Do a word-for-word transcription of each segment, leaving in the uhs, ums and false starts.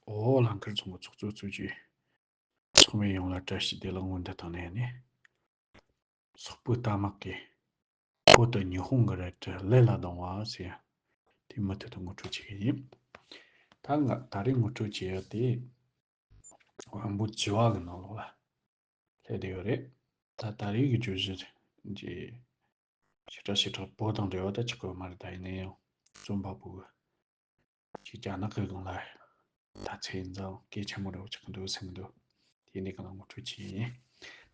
ཨོ་ལང་ཁར་ཚོང་གི་ཚོགས་གཙོ་གཙོས་ཀྱི་ཚོགས་མི་ཡོངས་ལ་བཀྲ་ཤིས་བདེ་ལེགས་སྔོན་དུ་བཏང་ནས་ནི། སོག་པོའི་རྟ་དམག་གིས་བོད་དང་ཉི་ཧོང་གི་རལ་གྲི་ཀླད་ལ་བརྡུངས་པ་ཟེར་ཡ་དེ་མུ་མཐུད་དུ་ངོ་སྤྲོད་བྱེད་ཀྱི་ཡིན། ད་ང་ད་རེས་ངོ་སྤྲོད་བྱེད་ཡ་དེ་དབང་པོ་བཅུ་པ་གི་ནང་ལོགས་ལ་སླེབས་བསྡད་ཡོད་རེད། ད་ད་རེས་ཀྱི་བརྗོད་གཞི་འདི་ཞེ་དྲག་ཞེ་དྲག་བོད་དང་འབྲེལ་བ་ད་ཆགས་ཀྱི་ཡོད་མ་རེད། ད་ཡིན་ན་ཡང་རྩོམ་པ་པོ་གི་ཅིག་རྒྱ་ནག་གི་སྒང་ལ་ད་ཚེ་ཡིན་ཙང་གལ་ཆེན་པོ་འདྲ་བོ་ཆགས་ཀྱི་འདུག་བསམ་གྱི་འདུག་དེ་ནས་གང་ལ་ངོ་སྤྲོད་བྱས་ཡིན།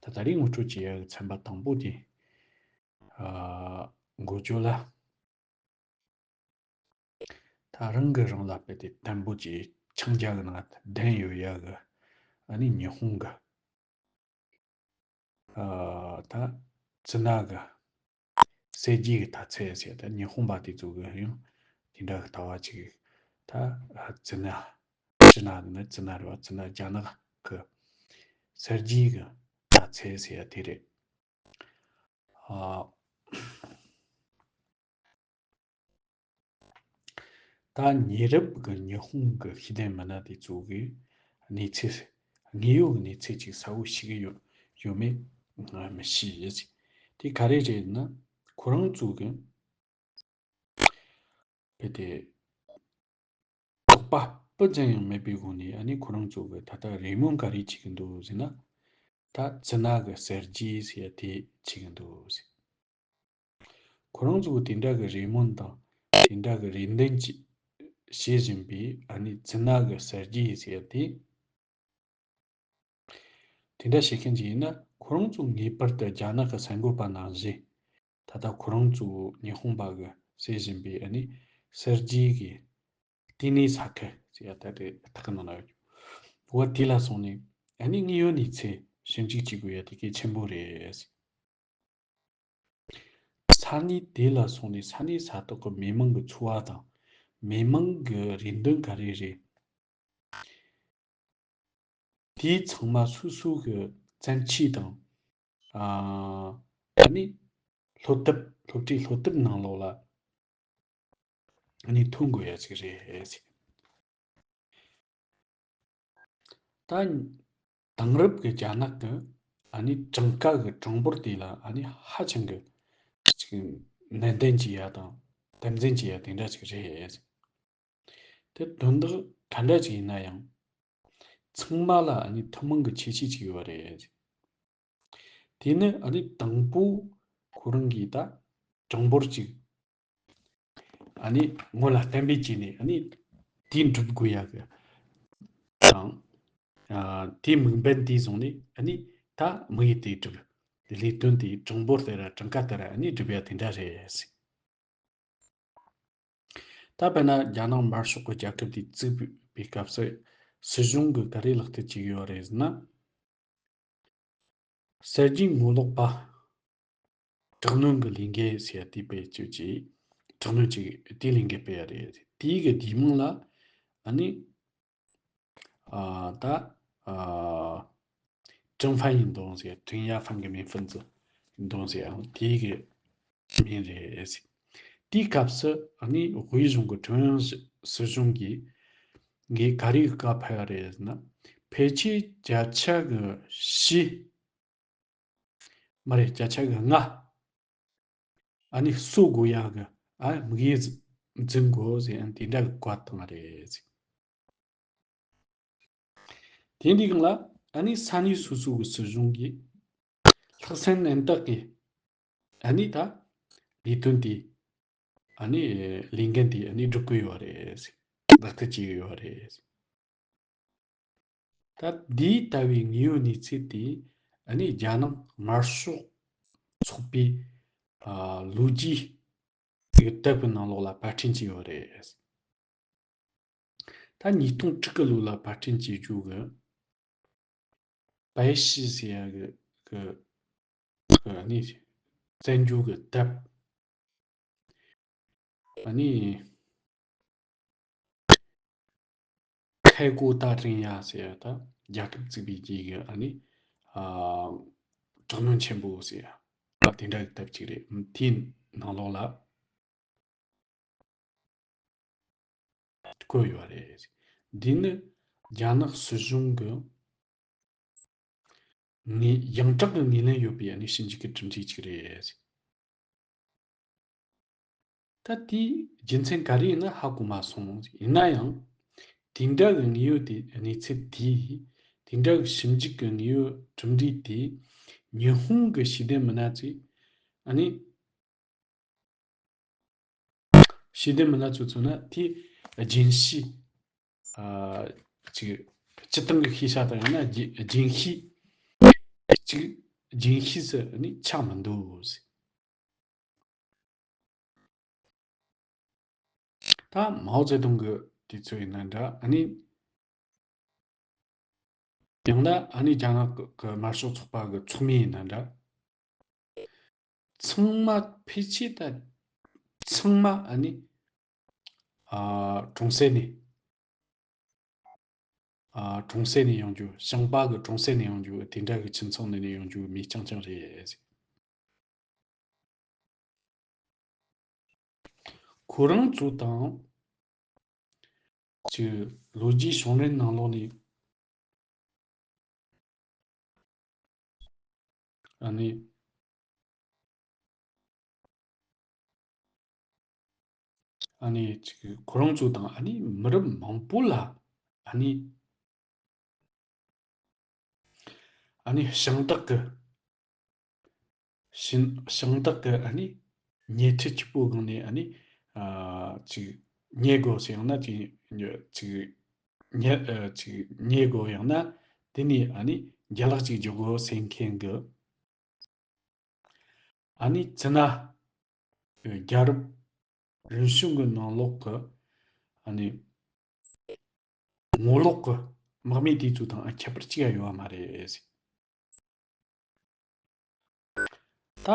ད་ད་རེས་ངོ་སྤྲོད་བྱེད་ཡག་གི་ཚན་པ་དང་པོ་དེ། ཨ། འགོ་བརྗོད་ལ། ད་རང་གིས་རང་ལ་དཔེ་དེ་བརྟན་པོ་ཅིག་འཆང་རྒྱ་གི་ནང་བདེན་ཡོད་ཡག་གི། ཨ་ནི་ཉི་ཧོང་གི། ཨ། ད་ཙི་ན་གི་གསེར་གྱི་གི་ད་ཚད་ཟེར། ད་ཉི་ཧོང་པ་དེ་ཚོ་གི་ཡང་དེ་འདྲ་གི་ལྟ་བ་ཅིག་ད་ཙི་ན། ཙི་ན་ནི་ཙི་ན་རེད་བ། ཙི་ན་རྒྱ་ནག་གི་གསེར་གྱི་གི་ད་ཚད་ཟེར་ཡ་དེ་རེད། ཨ། ད་ཉེ་རབས་ཀྱི་ཉི་ཧོང་གི་ཤེས་ལྡན་མི་སྣ་དེ་ཚོ་གིས་གནས་ཚུལ། དངོས་ཡོད་ཀྱི་གནས་ཚུལ་ཅིག་གསལ་བོ་ཤེས་ཀྱི་ཡོད་ཡོད་མེད་ང་མི་ཤེས། དེ་ག་རེ་རེད་ན། ཁོ་རང་ཚོ་གི་དཔེ་དེ་དོགས་པ་སྤུ་ཙམ་ཡང་མེད་པའི་སྒོ་ནས། ཨ་ནི་ཁོ་རང་ཚོ་གི་ད་ལྟ་རེ་སྨོན་ག་རེ་བྱེད་ཀྱི་འདུག་ཟེར་ན། ད་ཙི་ན་གི་གསེར་གྱི་ཟེར་ཡ་དེ་བྱེད་ཀྱི་འདུག་ཟེར། ཁོ་རང་ཚོ་གི་དེ་འདྲ་གི་རེ་སྨོན་དང་དེ་འདྲ་གི་རེ་འདུན་ཅིག་བྱེད་བཞིན་པའི། ཨ་ནི་ཙི་ན་གི་གསེར་གྱི་ཟེར་ཡ་དེ། དེ་འདྲ་བྱེད་མཁན་ཅིག་ཡིན་ན། ཁོ་རང་ཚོ་ངེས་པར་དུ་རྒྱ་ནག་གི་གསར་འགོད་པ་ནང་བཞིན། ད་ལྟ་ཁོ་རང་ཚོ་ཉི་ཧོང་པ་གི་བྱེད་བཞིན་པའི། ཨ་ནི་གསེར་གྱི་གི་ལྟེ་གནས་ས་ཁུལ་ཟེར་ཡ་ད་རེད། ཐག་གི་ནང་ན་ཡོད། འོ་དེ་ལ་སོང་ནས། ཨ་ནི་དངོས་ཡོད་གནས་ཚུལ་ཞིབ་འཇུག་བྱེད་དགོས་ཡ་དེ་གལ་ཆེན་པོ་རེད། ས་གནས་དེ་ལ་སོང་ནས་ས་གནས་ས་ཐོག་གི་མི་མང་གི་འཚོ་བ་དང་། མི་མང་གི་རེ་འདུན་ག་རེ་རེད། དེ་ཚང་མ་སོ་སོ་གི་བཙན་ཤེད་དང་། ཨ། ཨ་ནི་སློབ་དེབ། སློབ་གྲྭའི་སློབ་དེབ་ནང་ལོགས་ལ་ཨ་ནི་ཐོན་དགོས་ཡ་ཅིག་རེད། ད་དེང་རབས་ཀྱི་རྒྱ་ནག་གི་ཨ་ནི་གྲངས་ཀ་གི་གྲངས་འབོར་དེ་ལ་ཨ་ནི་ཧ་ཅང་གི་ཅིག་ནན་ཏན་བྱེད་ཡ་དང་དམ་འཛིན་བྱེད་ཡ་དེ་འདྲ་ཅིག་རེད། དེ་དོན་དག་ག་འདྲ་ཅིག་ཡིན་ན་ཡང་། ཚང་མ་ལ་ཨ་ནི་ཐུན་མོང་གི་ཁྱད་ཆོས་ཅིག་ཡོད་རེད། དེ་ནི་ཨ་ནི་དང་པོ་ཁོ་རང་གིས་ད་གྲངས་འབོར་ཅིག་ཨ་ནི་སྔོན་ལ་གཏན་འབེབས་བྱས་ནས། ཨ་ནི་དེ་འགྲུབ་དགོས་ཡ་གི་དང་། ཨ། དེའི་དམིགས་འབེན་དེ་བཟུང་ནས་ཨ་ནི་ད་དམིགས་ཡུལ་དེ་འགྲུབ། ལས་དོན་དེ། གྲངས་འབོར་དེ་ར་གྲངས་ཀ་དེ་ར་ཨ་ནི་འགྲུབ་ཡ་དེ་འདྲ་རེད། ད་དཔེར་ན་རྒྱ་ནག་དམར་ཤོག་གི་རྒྱལ་ཁབ་དེ་བཙུགས་པའི་སྐབས་སུ་སྲིད་གཞུང་གིས་ག་རེ་ལག་བསྟར་བྱས་ཡོད་རེད་ཟེར་ན། གསར་བརྗེའི་ངོ་ལོག་པ་དྲག་གནོན་གྱི་ལས་འགུལ་ཟེར་ཡ་དེ་སྤེལ་བཅུག་ཅིག་དྲག་གནོན་ཅིག་དེ་ལས་འགུལ་སྤེལ་ཡ་རེད། དེའི་གི་བདེ་དམངས་ལ་ཨ་ནི། ཨ། ད། ཨ། ཀྲེང་ཧྥན་ཡིན་དོང་ཟེར། 镇压反革命分子 ཡིན་དོང་ཟེར། ཨང་། དེའི་གི་མིང་རེད། དེའི་སྐབས་སུ་ཨ་ནི་དབུས་གཞུང་གི་ཀྲུང་དབྱང་སྲིད་གཞུང་གིས་ངས་ག་རེ་བཀའ་ཕེབས་རེད་ཟེར་ན། ཕལ་ཆེར་བརྒྱ་ཆ་གི་བཞི། མ་རེད། བརྒྱ་ཆ་གི་ལྔ་ཨ་ནི་གསོ་དགོས་ཡག་གི་ཨ་དམིགས་ཡུལ་འཛིན་དགོས་ཟེར། ཨ་ནི་དེ་འདྲ་གི་བཀའ་བཏང་རེད། དེ་འདི་སྒང་ལ་ཨ་ནི་ས་གནས་སོ་སོ་གི་སྲིད་གཞུང་གིས་ལྷག་སེམས་རྣམ་དག་གིས་ཨ་ནི་ད་ལས་དོན་དེ་ཨ་ནི་ལས་འགན་དེ་ཨ་ནི་སྒྲུབ་ཀྱི་ཡོད་རེད། ལག་བསྟར་བྱེད་ཀྱི་ཡོད་རེད། ད་འདི་ལྟ་བུའི་དངོས་ཡོད་གནས་ཚུལ་དེ་ཨ་ནི་རྒྱ་ནག་དམར་ཤོག་ཚོགས་པའི་ཨ་ལོ་རྒྱུས་ཀྱི་དེབ་ཀྱི་ནང་ལོགས་ལ་པར་སྐྲུན་བྱས་ཡོད་རེད། ད་ཉིས་སྟོང་དྲུག་གི་ལོ་ལ་པར་སྐྲུན་བྱེད་རྒྱུ་གི་པའེ་ཤི་ཟེར་ཡ་གི་གི་གི་ནི་བཙན་བྱོལ་གི་དེབ། ཨ་ནི་开国大镇压ཟེར་ཡ། ད་རྒྱལ་ཁབ་བཙུགས་པའི་རྗེས་ཀྱི་ཨ་ནི་ཨ་དྲག་གནོན་ཆེན་པོ་ཟེར་ཡ། ཨ་དེ་འདྲ་གི་དེབ་ཅིག་རེད། དེའི་ནང་ལོགས་ལ་བཀོད་ཡོད་རེད། འདི་ནི་ རྒྱ་ནག་སྲིད་གཞུང་གི་ངོས་ཡང་དག་གི་ངོས་ལེན་ཡོད་པའི་ཨ་ནི་ཞིབ་འཇུག་གི་གྲུབ་འབྲས་ཅིག་རེད། ད་དེའི་རྒྱུ་མཚན་ག་རེ་ཡིན་ན་ཧ་གོ་མ་སོང་། ཡིན་ན་ཡང་དེ་འདྲ་གི་དངོས་ཡོད་དེ་གནས་ཚུལ་དེས། དེ་འདྲ་གི་ཞིབ་འཇུག་གི་དངོས་ཡོད་གྲུབ་འབྲས་དེས་ཉི་ཧོང་གི་ཤེས་ལྡན་མི་སྣ་ཚོས་ཨ་ནི་ཤེས་ལྡན་མི་སྣ་ཚོ་མཚོན་ན་དེ་རྒྱུན་ཤེས། ཨ། ཅིག་སྤྱིར་བཏང་གི་ཤེས་བྱ་དང་ཡང་ན་རྒྱུན་རྒྱུན་ཤེས། ཅིག་རྒྱུན་ཤེས་སུ་ནི་ཆགས་མི་འདུག། ད་མའོ་ཙེ་ཏུང་གི་དུས་ཚོད་ཡིན་ན་འདྲ། ཨ་ནི་ཡང་ན་ཨ་ནི་རྒྱ་ནག་གི་དམར་ཤོག་ཚོགས་པ་གི་ཚོགས་མི་ཡིན་ན་འདྲ། ཚང་མ་ཕལ་ཆེར་ད་ཚང་མ་ཨ་ནི་ཨ་གྲོང་གསེབ་ནས། ཨ་གྲོང་གསེབ་ནས་ཡོང་རྒྱུ། ཞིང་པ་གི་གྲོང་གསེབ་ནས་ཡོང་རྒྱུ། དེ་འདྲ་གི་ཁྱིམ་ཚང་ནས་ནས་ཡོང་རྒྱུ་མི་རྐྱང་རྐྱང་རེད། ཁོ་རང་ཚོ་དང་ཅིག་ལོ་རྒྱུས་བྱུང་རིམ་ནང་ལོགས་ནས། ཨ་ནི། ཨ་ནི་ཅིག་ཁོ་རང་ཚོ་དང་ཨ་ནི་མི་རབས་མང་པོ་ལ་ཨ་ནི། ཨ་ནི་ཞིང་བདག་གི། ཞིང་ཞིང་བདག་གི་ཨ་ནི་ཉེས་ཁྲི་གཅིག་པོ་སྒང་ནས་ཨ་ནི་ཨ་ཅིག་ཉེས་དགོས་ཟེར། ཡང་ན་ཅིག་ཅིག་ཉེས་ཨ་ཅིག་ཉེས་དགོས། ཡང་ན་དེ་ནས་ཨ་ནི་རྒྱ་ལག་ཅིག་འཇོག་དགོས་ཟེར་མཁན་གི་ཨ་ནི་ཙི་ན་རྒྱལ་རབས་རིམ་བྱོན་གྱི་ནང་ལོགས་ཀྱི་ཨ་ནི་ངོ་ལོག་གི་དམག་མི་དེ་ཚོ་དང་ཨ་ཁྱད་པར་ཅི་ཡང་ཡོད་པ་མ་རེད། ད་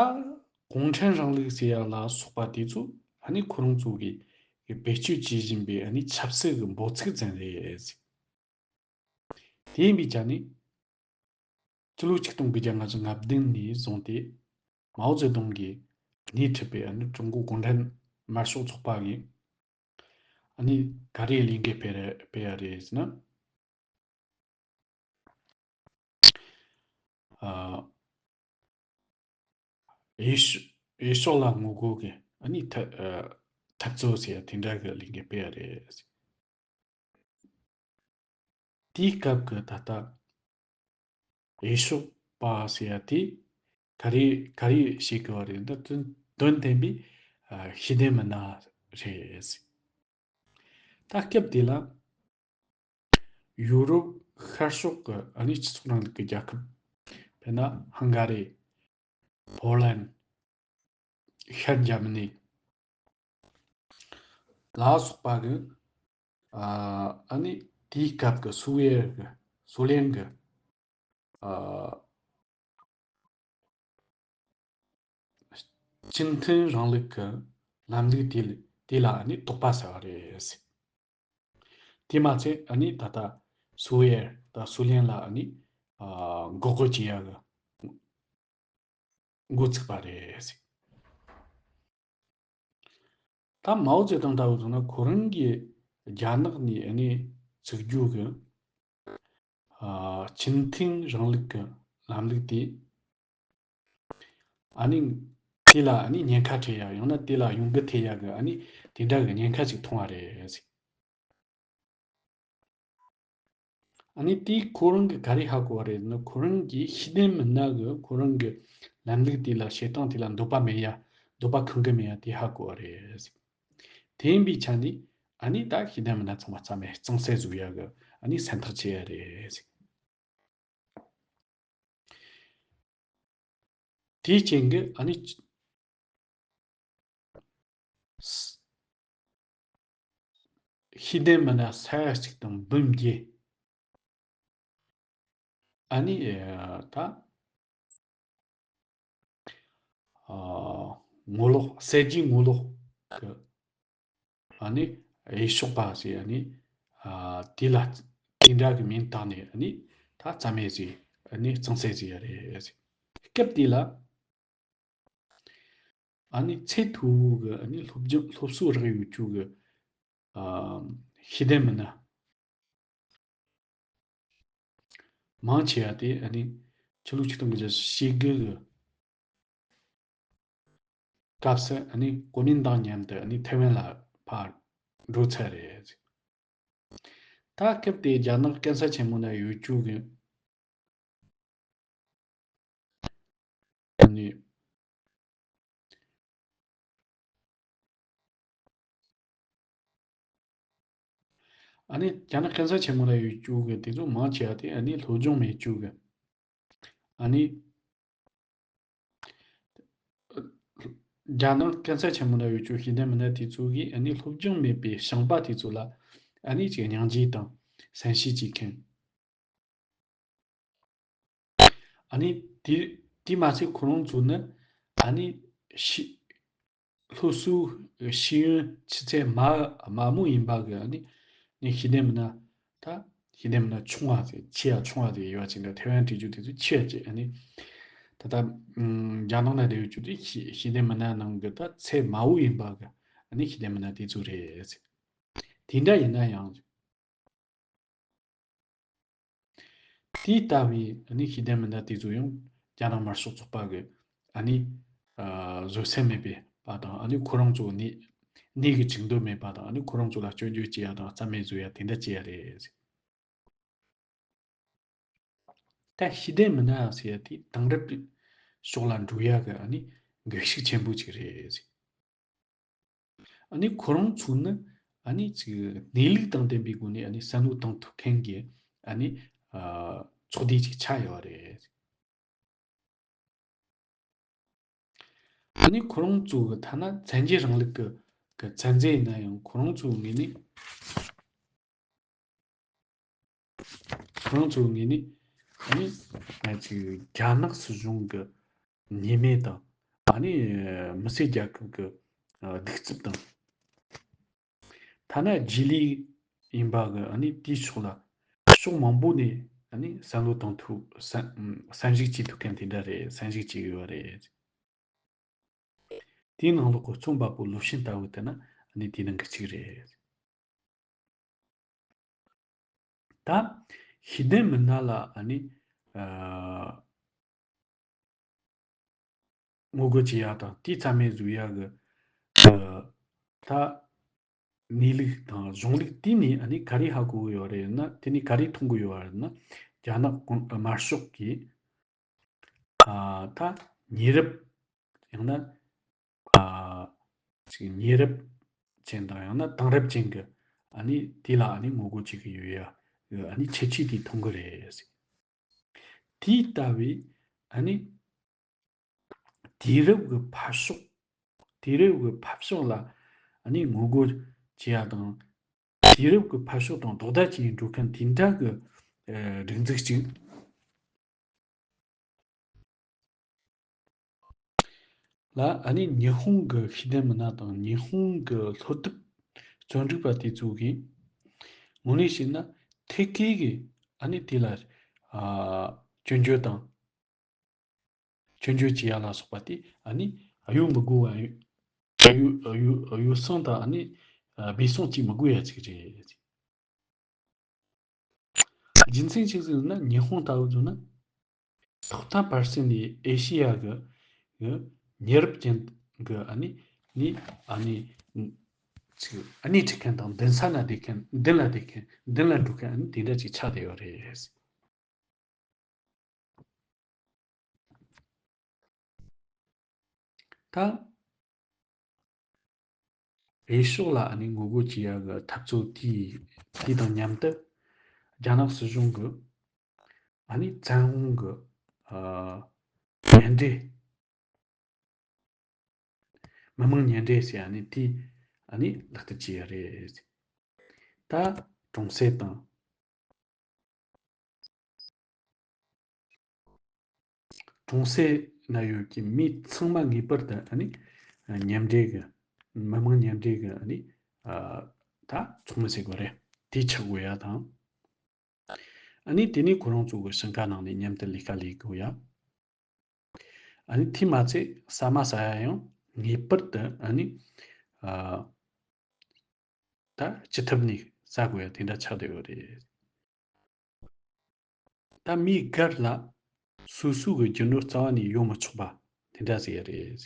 གུང་ཁྲན་རིང་ལུགས་ཟེར་ཡ་ལ་སོགས་པ་དེ་ཚོ་ཨ་ནི་ཁོ་རང་ཚོ་གིས་བེད་སྤྱོད་བྱེད་བཞིན་པའི་ཨ་ནི་ཆབ་སྲིད་ཀྱི་འབོད་ཚིག་ཙམ་རེད། དེ་ཡིན་པའི་ཆ་ནས་སྤྱི་ལོ་ཆིག་སྟོང་དགུ་བརྒྱ་ལྔ་བཅུ་ང་བདུན་ནས་བཟུང་སྟེ་མའོ་ཙེ་ཏུང་གིས་སྣེ་ཁྲིད་པའི་ཨ་ནི་ཀྲུང་གོ་གུང་ཁྲན་དམར་ཤོག་ཚོགས་པ་གིས་ཨ་ནི་ག་རེ་ལས་འགུལ་སྤེལ་རེ་སྤེལ་ཡ་རེད་ཟེར་ན། ཨ། འོས་ཤོག་འོས་ཤོག་ལ་ངོ་རྒོལ་གྱི་ཨ་ནི་འཐབ་ཨ། འཐབ་རྩོད་ཟེར་ཡ་དེ་འདྲ་གི་ལས་འགུལ་སྤེལ་ཡ་རེད། དེའི་སྐབས་ཀྱི་ད་ལྟ་འོས་ཤོག་པ་ཟེར་ཡ་དེ་ག་རེ་ག་རེ་བྱེད་དགོས་པ་རེད་འདི། དོན་དོན་ལྡན་པའི་ཨ་ཤེས་ལྡན་མི་སྣ་རེད། ད་སྐབས་དེ་ལ་ཡུ་རོབ་ཤར་ཕྱོགས་ཀྱི་ཨ་ནི་སྤྱི་ཚོགས་རིང་ལུགས་ཀྱི་རྒྱལ་ཁབ། དཔེར་ན་ཧང་ག་རི། ཕོ་ལན། ཤར་འཇར་མ་ནི་ལ་སོགས་པ་གི་ཨ་ཨ་ནི་དེའི་སྐབས་ཀྱི་སུ་ཝེ་ཡར་གི་སུའུ་ལེན་གི་ཨ་སྤྱི་མཐུན་རིང་ལུགས་ཀྱི་ལམ་ལུགས་དེ་ལ་དེ་ལ་ཨ་ནི་དོགས་པ་ཟ་བ་རེད། དེ་མ་ཚད་ཨ་ནི་ད་ལྟ་སུའུ་ཝེ་ཡར་དང་སུའུ་ལེན་ལ་ཨ་ནི་ཨ་འགོག་རྒོལ་བྱེད་ཡ་གི་འགོ་ཚུགས་པ་རེད། ད་མའོ་ཙེ་ཏུང་ལྟ་བུ་ཚོ་ན་ཁོ་རང་གིས་རྒྱ་ནག་ནས་ཨ་ནི་བཙུགས་རྒྱུ་གི་ཨ་སྤྱི་མཐུན་རིང་ལུགས་ཀྱི་ལམ་ལུགས་དེ་ཨ་ནི་དེ་ལ་ཨ་ནི་ཉེན་ཁ་འཕྲད་ཡ། ཡང་ན་དེ་ལ་གཡོ་འགུལ་ཐེབས་ཡ་གི་ཨ་ནི་དེ་འདྲ་གི་ཉེན་ཁ་ཅིག་མཐོང་བ་རེད། ཨ་ནི་དེས་ཁོ་རང་གིས་ག་རེ་ཧ་གོ་བ་རེད་ཟེར་ན། ཁོ་རང་གིས་ཤེས་ལྡན་མི་སྣ་གིས་ཁོ་རང་གི་ལམ་ལུགས་དེ་ལ་བྱེད་སྟངས་དེ་ལ་འདོད་པ་མེད་ཡ། འདོད་པ་ཁེངས་གི་མེད་ཡ་དེ་ཧ་གོ་བ་རེད། དེ་ཡིན་པའི་ཆ་ནས་ཨ་ནི་ད་ཤེས་ལྡན་མི་སྣ་ཚང་མ་རྩ་མེད་གཙང་སེལ་བཟོ་ཡ་གི་ཨ་ནི་སེམས་ཐག་བཅད་ཡ་རེད། དེའི་རྐྱེན་གྱིས་ཨ་ནི་ཤེས་ལྡན་མི་སྣ་ས་ཡ་གཅིག་དང་འབུམ་བརྒྱད། ཨ་ནི་ད་ཨ་ངོ་ལོག་གསར་བརྗེའི་ངོ་ལོག་གི་ཨ་ནི་འོས་ཤོག་པ་ཟེར་ཨ་ནི་ཨ་དེ་ལ་དེ་འདྲ་གི་མིང་བཏགས་ནས་ཨ་ནི་ད་རྩ་མེད་ཟེར། ཨ་ནི་གཙང་སེལ་ཟེར་ཡ་རེད། སྐབས་དེ་ལ་ཨ་ནི་ཚད་མཐོ་བོ་གི་ཨ་ནི་སློབ་སྦྱོང་སློབ་གསོ་རག་ཡོད་རྒྱུ་གི་ཨ་ཤེས་ལྡན་མི་སྣ་ མང་ཆེ་བ་དེ་ཨ་ནི་ཆོས་ལུགས་ཆིག་སྟོང་དགུ་བརྒྱ་བཞི་བཅུ་ཞེ་དགུ་གི་སྐབས་སུ་ཨ་ནི་གོ་མིན་ཏང་མཉམ་དུ་ཨ་ནི་ཐེ་ཝན་ལ་ཕར་འགྲོ་ཚར་རེད། ད་སྐབས་དེ་རྒྱ་ནག་སྐམ་ས་ཆེན་མོ་ན་ཡོད་རྒྱུ་གི་ཨ་ནི། ཨ་ནི་རྒྱ་ནག་སྐམ་ས་ཆེན་མོ་ལ་ཡོད་རྒྱུ་གི་དེ་ཚོ་མང་ཆེ་བ་དེ་ཨ་ནི་སློབ་སྦྱོང་མེད་རྒྱུ་གི། ཨ་ནི་རྒྱ་ནག་སྐམ་ས་ཆེན་མོ་ལ་ཡོད་རྒྱུ་ཤེས་ལྡན་མི་སྣ་དེ་ཚོ་གིས་ཨ་ནི་སློབ་སྦྱོང་མེད་པའི་ཞིང་པ་དེ་ཚོ་ལ་ཨ་ནི་ཅིག་སྙིང་རྗེ་དང་གསན་ཤུགས་ཅིག་མཁན། ཨ་ནི་དེ་དེ་མ་ཚད་ཁོ་རང་ཚོ་ནི་ཨ་ནི་ཤི་སློབ་གསོའི་ཤེས་ཡོན་ཆུ་ཚད་མ་དམའ་མོ་ཡིན་པ་གི་ཨ་ནི་ནི་ཤེས་ལྡན་མི་སྣ། ད་ཤེས་ལྡན་མི་སྣ་ཆུང་བ་ཟིག་ཆེ་ཡ་ཆུང་བ་ཟིག་ཡོད་པ་ཅིག་འདྲ། ཐེ་ཝན་བྲིས་རྒྱུ་དེ་ཚོ་ཆེ་ཡ་ཅིག་ཨ་ནི་ད་ལྟ་ཨམ་རྒྱ་ནག་ན་བསྡད་ཡོད་རྒྱུ་དེ་ཤེས་ཤེས་ལྡན་མི་སྣ་ནང་གི་ད་ཚད་དམའ་བོ་ཡིན་པ་གི་ཨ་ནི་ཤེས་ལྡན་མི་སྣ་དེ་ཚོ་རེད་ཟེར། དེ་འདྲ་ཡིན་ན་ཡང་། དེ་ལྟ་བུའི་ཨ་ནི་ཤེས་ལྡན་མི་སྣ་དེ་ཚོ་ཡང་རྒྱ་ནག་དམར་ཤོག་ཚོགས་པ་གི་ཨ་ནི་ཨ་བཟོད་སེམས་མེད་པའི་པ་དང་ཨ་ནི་ཁོ་རང་ཚོ་ནི་ནི་གི་ཆིག་འདོད་མེད་པ་དང་ཨ་ནི་ཁོ་རང་ཚོ་ལ་སྐྱོན་བརྗོད་བྱེད་ཡ་དང་རྩ་མེད་བཟོ་ཡ་དེ་འདྲ་བྱེད་ཡ་རེད། ད་ཤེས་ལྡན་མི་སྣ་ཟེར་ཡ་དེ་དེང་རབས་ཕྱོགས་ལ་འགྲོ་ཡ་གི་ཨ་ནི་འགུལ་ཤུགས་ཆེན་པོ་ཅིག་རེད། ཨ་ནི་ཁོ་རང་ཚོ་ནི་ཨ་ནི་ཅིག་གནས་ལུགས་དང་ལྡན་པའི་སྒོ་ནས་ཨ་ནི་བསམ་བློ་གཏོང་ཐུབ་མཁན་གྱི་ཨ་ནི་ཨ་ཚོགས་སྡེ་ཅིག་ཆགས་ཡོད་རེད། ཨ་ནི་ཁོ་རང་ཚོ་གི་ཐ་ན་བཙན་རྒྱལ་རིང་ལུགས་ཀྱི་གི་བཙན་འཛུལ་ཡིན་ན་ཡང་ཁོ་རང་ཚོའི་ངོས་ནས། ཁོ་རང་ཚོའི་ངོས་ནས་ཨ་ནི་ང་ཚོའི་རྒྱ་ནག་སྲིད་གཞུང་གི་ཉེས་མེད་དང་ཨ་ནི་མི་སེར་རྒྱལ་ཁབ་ཀྱི་གདུག་རྩུབ་དང་ཐ་ན་རྗེས་ལུས་ཡིན་པ་གི་ཨ་ནི་དེའི་ཕྱོགས་ལ་ཕྱོགས་མང་པོ་ནས་ཨ་ནི་བསམ་བློ་གཏོང་ཐུབ་བསམ་བསམ་གཞིག་བྱེད་ཐུབ་མཁན་དེ་འདྲ་རེད། བསམ་གཞིག་བྱེད་ཡོད་རེད། དེའི་ནང་ལོགས་གོ་མཚོན་པ་པོ་ལུའུ་ཞིན་ལྟ་བུ་དེ་ནི་ཨ་ནི་དེའི་ནང་གི་གཅིག་རེད། ད་ཤེས་ལྡན་མི་སྣ་ལ་ཨ་ནི་ཨ་ངོ་རྒོལ་བྱེད་ཡ་དང་དེའི་རྩ་མེད་བཟོ་ཡ་གི་ཨ་ད་གནས་ལུགས་དང་གཞུང་ལུགས་དེ་ནས་ཨ་ནི་ག་རེ་ཧ་གོ་གི་ཡོད་རེད་ན། དེ་ནས་ག་རེ་མཐོང་གི་ཡོད་རེད་ན། རྒྱ་ནག་གོང་དམར་ཤོག་གིས་ཨ་ད་ཉེ་རབས་ཡང་ན་ཨ་ཅིག་ཉེ་རབས་ཅན་དང་ཡང་ན་དེང་རབས་ཅན་གྱི་ཨ་ནི་དེ་ལ་ཨ་ནི་ངོ་རྒོལ་བྱེད་ཀྱི་ཡོད་ཡ་ཨ་ནི་ཁྱད་ཆོས་དེ་མཐོང་གི་རེད། དེ་ལྟ་བུའི་ཨ་ནི་དུས་རབས་ཀྱི་འཕེལ་ཕྱོགས། དུས་རབས་ཀྱི་འཕེལ་ཕྱོགས་ལ་ཨ་ནི་ངོ་རྒོལ་བྱེད་ཡ་དང་། དུས་རབས་ཀྱི་འཕེལ་ཕྱོགས་དང་རྡོག་རྩ་གཅིག་འགྲོ་མཁན་དེ་འདྲ་གི་ཨ་སྒྲིག་འཛུགས་ཅིག་ལ་ཨ་ནི་ཉི་ཧོང་གི་ཤེས་ལྡན་མི་སྣ་དང་ཉི་ཧོང་གི་སློབ་དེབ་རྩོམ་སྒྲིག་པ་དེ་ཚོ་གིས་དངོས་གནས་བཤད་ན་ཐད་ཀའི་གི་ཨ་ནི་དེ་ལ་ཨ་སྐྱོན་བརྗོད་དང་། སྐྱོན་བརྗོད་བྱེད་ཡ་ལ་སོགས་པ་དེ་ཨ་ནི་གཡོ་མི་དགོས་པ། གཡོ་གཡོ་གཡོ་ཟོན་དང་ཨ་ནི་ཨ་སྦས་གསུང་བྱེད་མི་དགོས་ཡ་ཅིག་རེད། རྒྱུ་མཚན་ཅིག་ཟེར་ན་ཉི་ཧོང་ལྟ་བུ་བཟོ་ན་ཐོག་མཐའ་བར་གསུམ་ནས་ཨེ་ཤེ་ཡ་གི་གི་ཉེ་རབས་ཅན་གི་ཨ་ནི་ནི་ཨ་ནི་ཅིག་ཨ་ནི་ཁྲིད་མཁན་དང་མདུན་ས་ན་བསྡད་མཁན་མདུན་ལ་བསྡད་མཁན་མདུན་ལ་འགྲོ་མཁན་ཨ་ནི་དེ་འདྲ་ཅིག་ཆགས་བསྡད་ཡོད་རེད། ད་འོས་ཤོག་ལ་ཨ་ནི་ངོ་རྒོལ་བྱེད་ཡ་གི་འཐབ་རྩོད་དེ་དེ་དང་མཉམ་དུ་རྒྱ་ནག་སྲིད་གཞུང་གི་ཨ་ནི་བཙན་དབང་གི་ཨ་མཉམ་འབྲེལ། མི་མང་མཉམ་འབྲེལ་ཟེར་ཨ་ནི་དེ་ཨ་ནི་ལག་བསྟར་བྱས་ཡོད་རེད། ད་གྲོང་གསེབ་དང་གྲོང་གསེབ་ན་ཡོད་ཀྱི་མི་ཚང་མ་ངེས་པར་དུ་ཨ་ནི་མཉམ་འབྲེལ་གི་མི་མང་མཉམ་འབྲེལ་གི་ཨ་ནི་ཨ་ད་ཚོགས་མི་ཟེར་དགོས་རེད། དེ་ཆགས་དགོས་ཡ་དང་། ཨ་ནི་དེ་ནས་ཁོ་རང་ཚོ་གི་ཞིང་ཁ་ནང་ནས་མཉམ་དུ་ལས་ཀ་ལས་དགོས་ཡ། ཨ་ནི་དེ་མ་ཚད་ཟ་མ་ཟ་ཡ་ཡང་ངེས་པར་དུ་ཨ་ནི་ཨ་ད་ཅི་ཐུབ་ནས་ཟ་དགོས་ཡ་དེ་འདྲ་ཆགས་བསྡད་ཡོད་རེད། ད་ ད་མིའི་སྒེར་ལ་སོ་སོ་གི་རྒྱུ་ནོར་རྩ་བ་ནས་ཡོད་མི་ཆོག་པ་དེ་འདྲ་ཟེར་ཡ་རེད།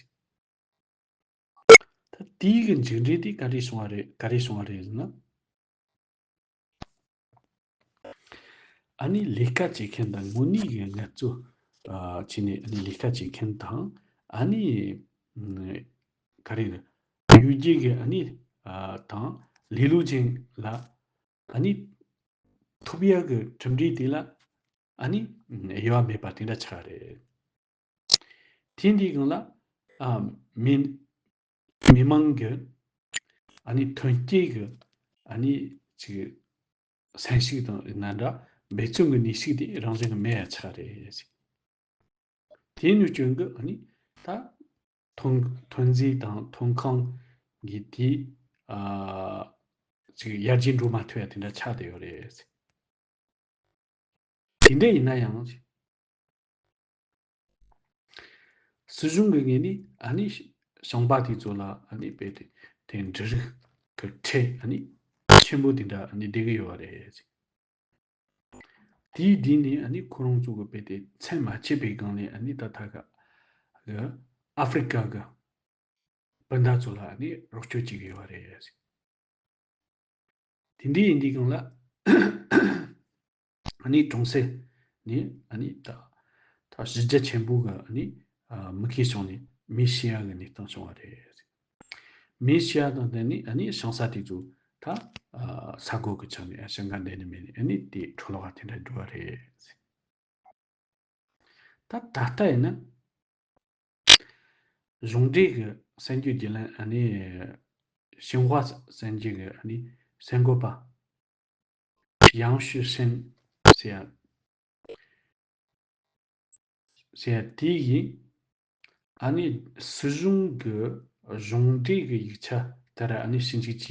ད་དེའི་གི་མཇུག་འབྲས་དེ་ག་རེ་བྱུང་བ་རེད། ག་རེ་བྱུང་བ་རེད་ཟེར་ན། ཨ་ནི་ལས་ཀ་བྱེད་མཁན་དང་དངོས་གནས་ཀྱི་ངལ་རྩོལ་ཨ་བྱས་ནས་ཨ་ནི་ལས་ཀ་བྱེད་མཁན་དང་ཨ་ནི་ཨ་ག་རེ་རེད། གཡོ་སྒྱུ་གི་ཨ་ནི་ཨ་དང་ལེ་ལོ་ཅན་ལ་ཨ་ནི་ཐོབ་ཡག་གི་གྲུབ་འབྲས་དེ་ལ་ཨ་ནི་དབྱེ་བ་མེད་པ་དེ་འདྲ་ཆགས་རེད། དེ་འདིའི་སྒང་ལ་ཨ་མི་མི་མང་གི་ཨ་ནི་ཐོན་སྐྱེད་ཀྱི་ཨ་ནི་ཅིག་སེམས་ཤུགས་དང་ཡིན་ན་འདྲ་འབད་བརྩོན་གྱི་ནུས་ཤུགས་དེ་རང་བཞིན་གྱིས་མེད་ཡ་ཆགས་རེད། དེ་ནས་བསྐྱོན་གྱི་ཨ་ནི་ད་ཐོན་ཐོན་རྫས་དང་ཐོན་ཁུངས་ཀྱི་དེ་ཨ་ཅིག་ཡར་རྒྱས་འགྲོ་མ་ཐུབ་ཡ་དེ་འདྲ་ཆགས་བསྡད་ཡོད་རེད། དེ་འདྲ་ཡིན་ན་ཡང་། སྲིད་གཞུང་གི་ངོས་ནས་ཨ་ནི་ཞིང་པ་དེ་ཚོ་ལ་ཨ་ནི་དཔེ་དེ་དེ་འབྲུ་རིགས་ཀྱི་ཁྲལ་ཨ་ནི་ཆེན་པོ་དེ་འདྲ་ཨ་ནི་བསྡད་ཀྱི་ཡོད་པ་རེད། དེའི་དེ་ནས་ཨ་ནི་ཁོ་རང་ཚོ་གི་དཔེ་དེ་ཚད་མ་ཆད་པའི་སྒང་ནས་ཨ་ནི་ད་ཐ་ཁ་གི་ཨ་ཧྥི་རི་ཀ་གི་སྤུན་ཟླ་ཚོ་ལ་ཨ་ནི་རོགས་སྐྱོར་བྱེད་ཀྱི་ཡོད་པ་རེད། དེ་འདྲའི་ཡིན་དུས་སྒང་ལ་ཨ་ནི་གྲོང་གསེབ་ནས་ཨ་ནི་ད་ད་གཞི་རྒྱ་ཆེན་པོ་གི་ཨ་ནི་ཨ་མུ་གེ་བྱུང་ནས་མེ་ཤི་ཡ་གི་གནས་སྟངས་བྱུང་བ་རེད། མེ་ཤི་ཡ་དང་ལྡན་ནས་ཨ་ནི་ཞིང་ས་དེ་ཚོ་ད་ཨ་ས་རྒོད་གི་ཆགས་ནས་ཨ་ཞིང་ཁ་འདེབས་ནི་མེད་ནས་ཨ་ནི་དེ་འཕྲོ་བརླག་དེ་འདྲ་འགྲོ་བ་རེད། ད་ད་ལྟ་ཡིན་ན། གཞུང་འབྲེལ་གྱི་གསར་འགྱུར་བརྒྱུད་ལམ་ཨ་ནི་ཤིན་ཧྭ་གསར་འགྱུར་གྱི་ཨ་ནི་གསར་འགོད་པ་ཡང་ཞུ་ཧྲིན་ཟེར་ཡ་ཟེར་ཡ་དེ་ཡིས་ཨ་ནི་སྲིད་གཞུང་གི་གཞུང་འབྲེལ་གྱི་ཡིག་ཆ་ལྟར་ཨ་ནི་ཞིབ་འཇུག་བྱས་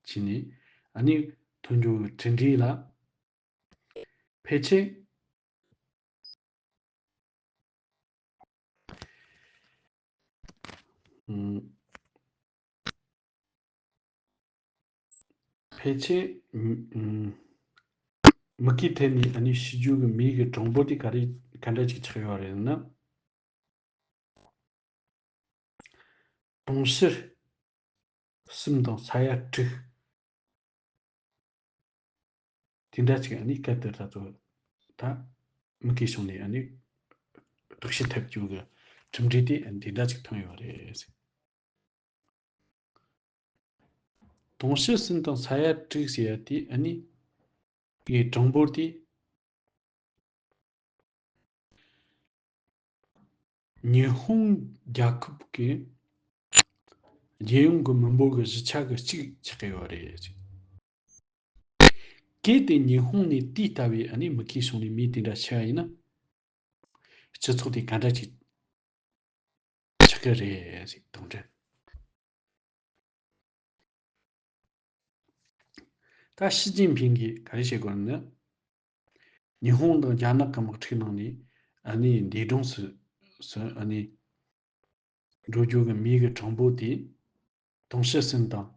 བྱས་ནས་ཨ་ནི་ཐོན་འབྱུང་གི་གྲུབ་འབྲས་ལ། ཕལ་ཆེར། ཨུམ། ཕལ་ཆེར། ཨུམ། མུ་གེ་ཐེབས་ནས་ཨ་ནི་ཤི་རྒྱུ་གི་མི་གི་གྲངས་འབོར་དེ་ག་རེ་ག་འདྲ་ཅིག་ཆགས་ཡོད་རེད་ན། དུང་ཕྱུར་གསུམ་དང་ས་ཡ་དྲུག་དེ་འདྲ་ཅིག་ཨ་ནི་སྐད་དེ་ད་ཚོ་ད་མུ་གེ་བྱུང་ནས་ཨ་ནི་དོགས་གཞི་ཐེབས་རྒྱུ་གི་གྲུབ་འབྲས་དེ་འདི་འདྲ་ཅིག་ཐོན་ཡོད་རེད། དུང་ཕྱུར་གསུམ་དང་ས་ཡ་དྲུག་ཟེར་ཡ་དེ་ཨ་ནི་གི་གྲངས་འབོར་དེ། ཉི་ཧོང་རྒྱལ་ཁབ་ཀྱི་རྒྱལ་ཡོངས་ཀྱི་མི་འབོར་གྱི་བཞི་ཆ་གི་གཅིག་ཆགས་ཀྱི་ཡོད་རེད། གལ་ཏེ་ཉི་ཧོང་ནས་དེ་ལྟ་བུའི་ཨ་ནི་མུ་གེ་བྱུང་ནས་མི་དེ་འདྲ་ཤི་བ་ཡིན་ན། སྤྱི་ཚོགས་དེ་ག་འདྲ་ཅིག་ཆགས་ཀྱི་རེད་ཟེར་དང་འབྲེལ། ད་ཞི་ཅིན་ཕིང་གིས་ག་རེ་བཤད་དགོས་ན། ཉི་ཧོང་དང་རྒྱ་ནག་གི་དམག་འཁྲུག་ནང་ནས་ཨ་ནི་འདས་གྲོངས་སུ་སུ་ཨ་ནི་འགྲོ་རྒྱུ་གི་མི་གི་གྲངས་འབོར་དེ་དུང་ཕྱུར་གསུམ་དང་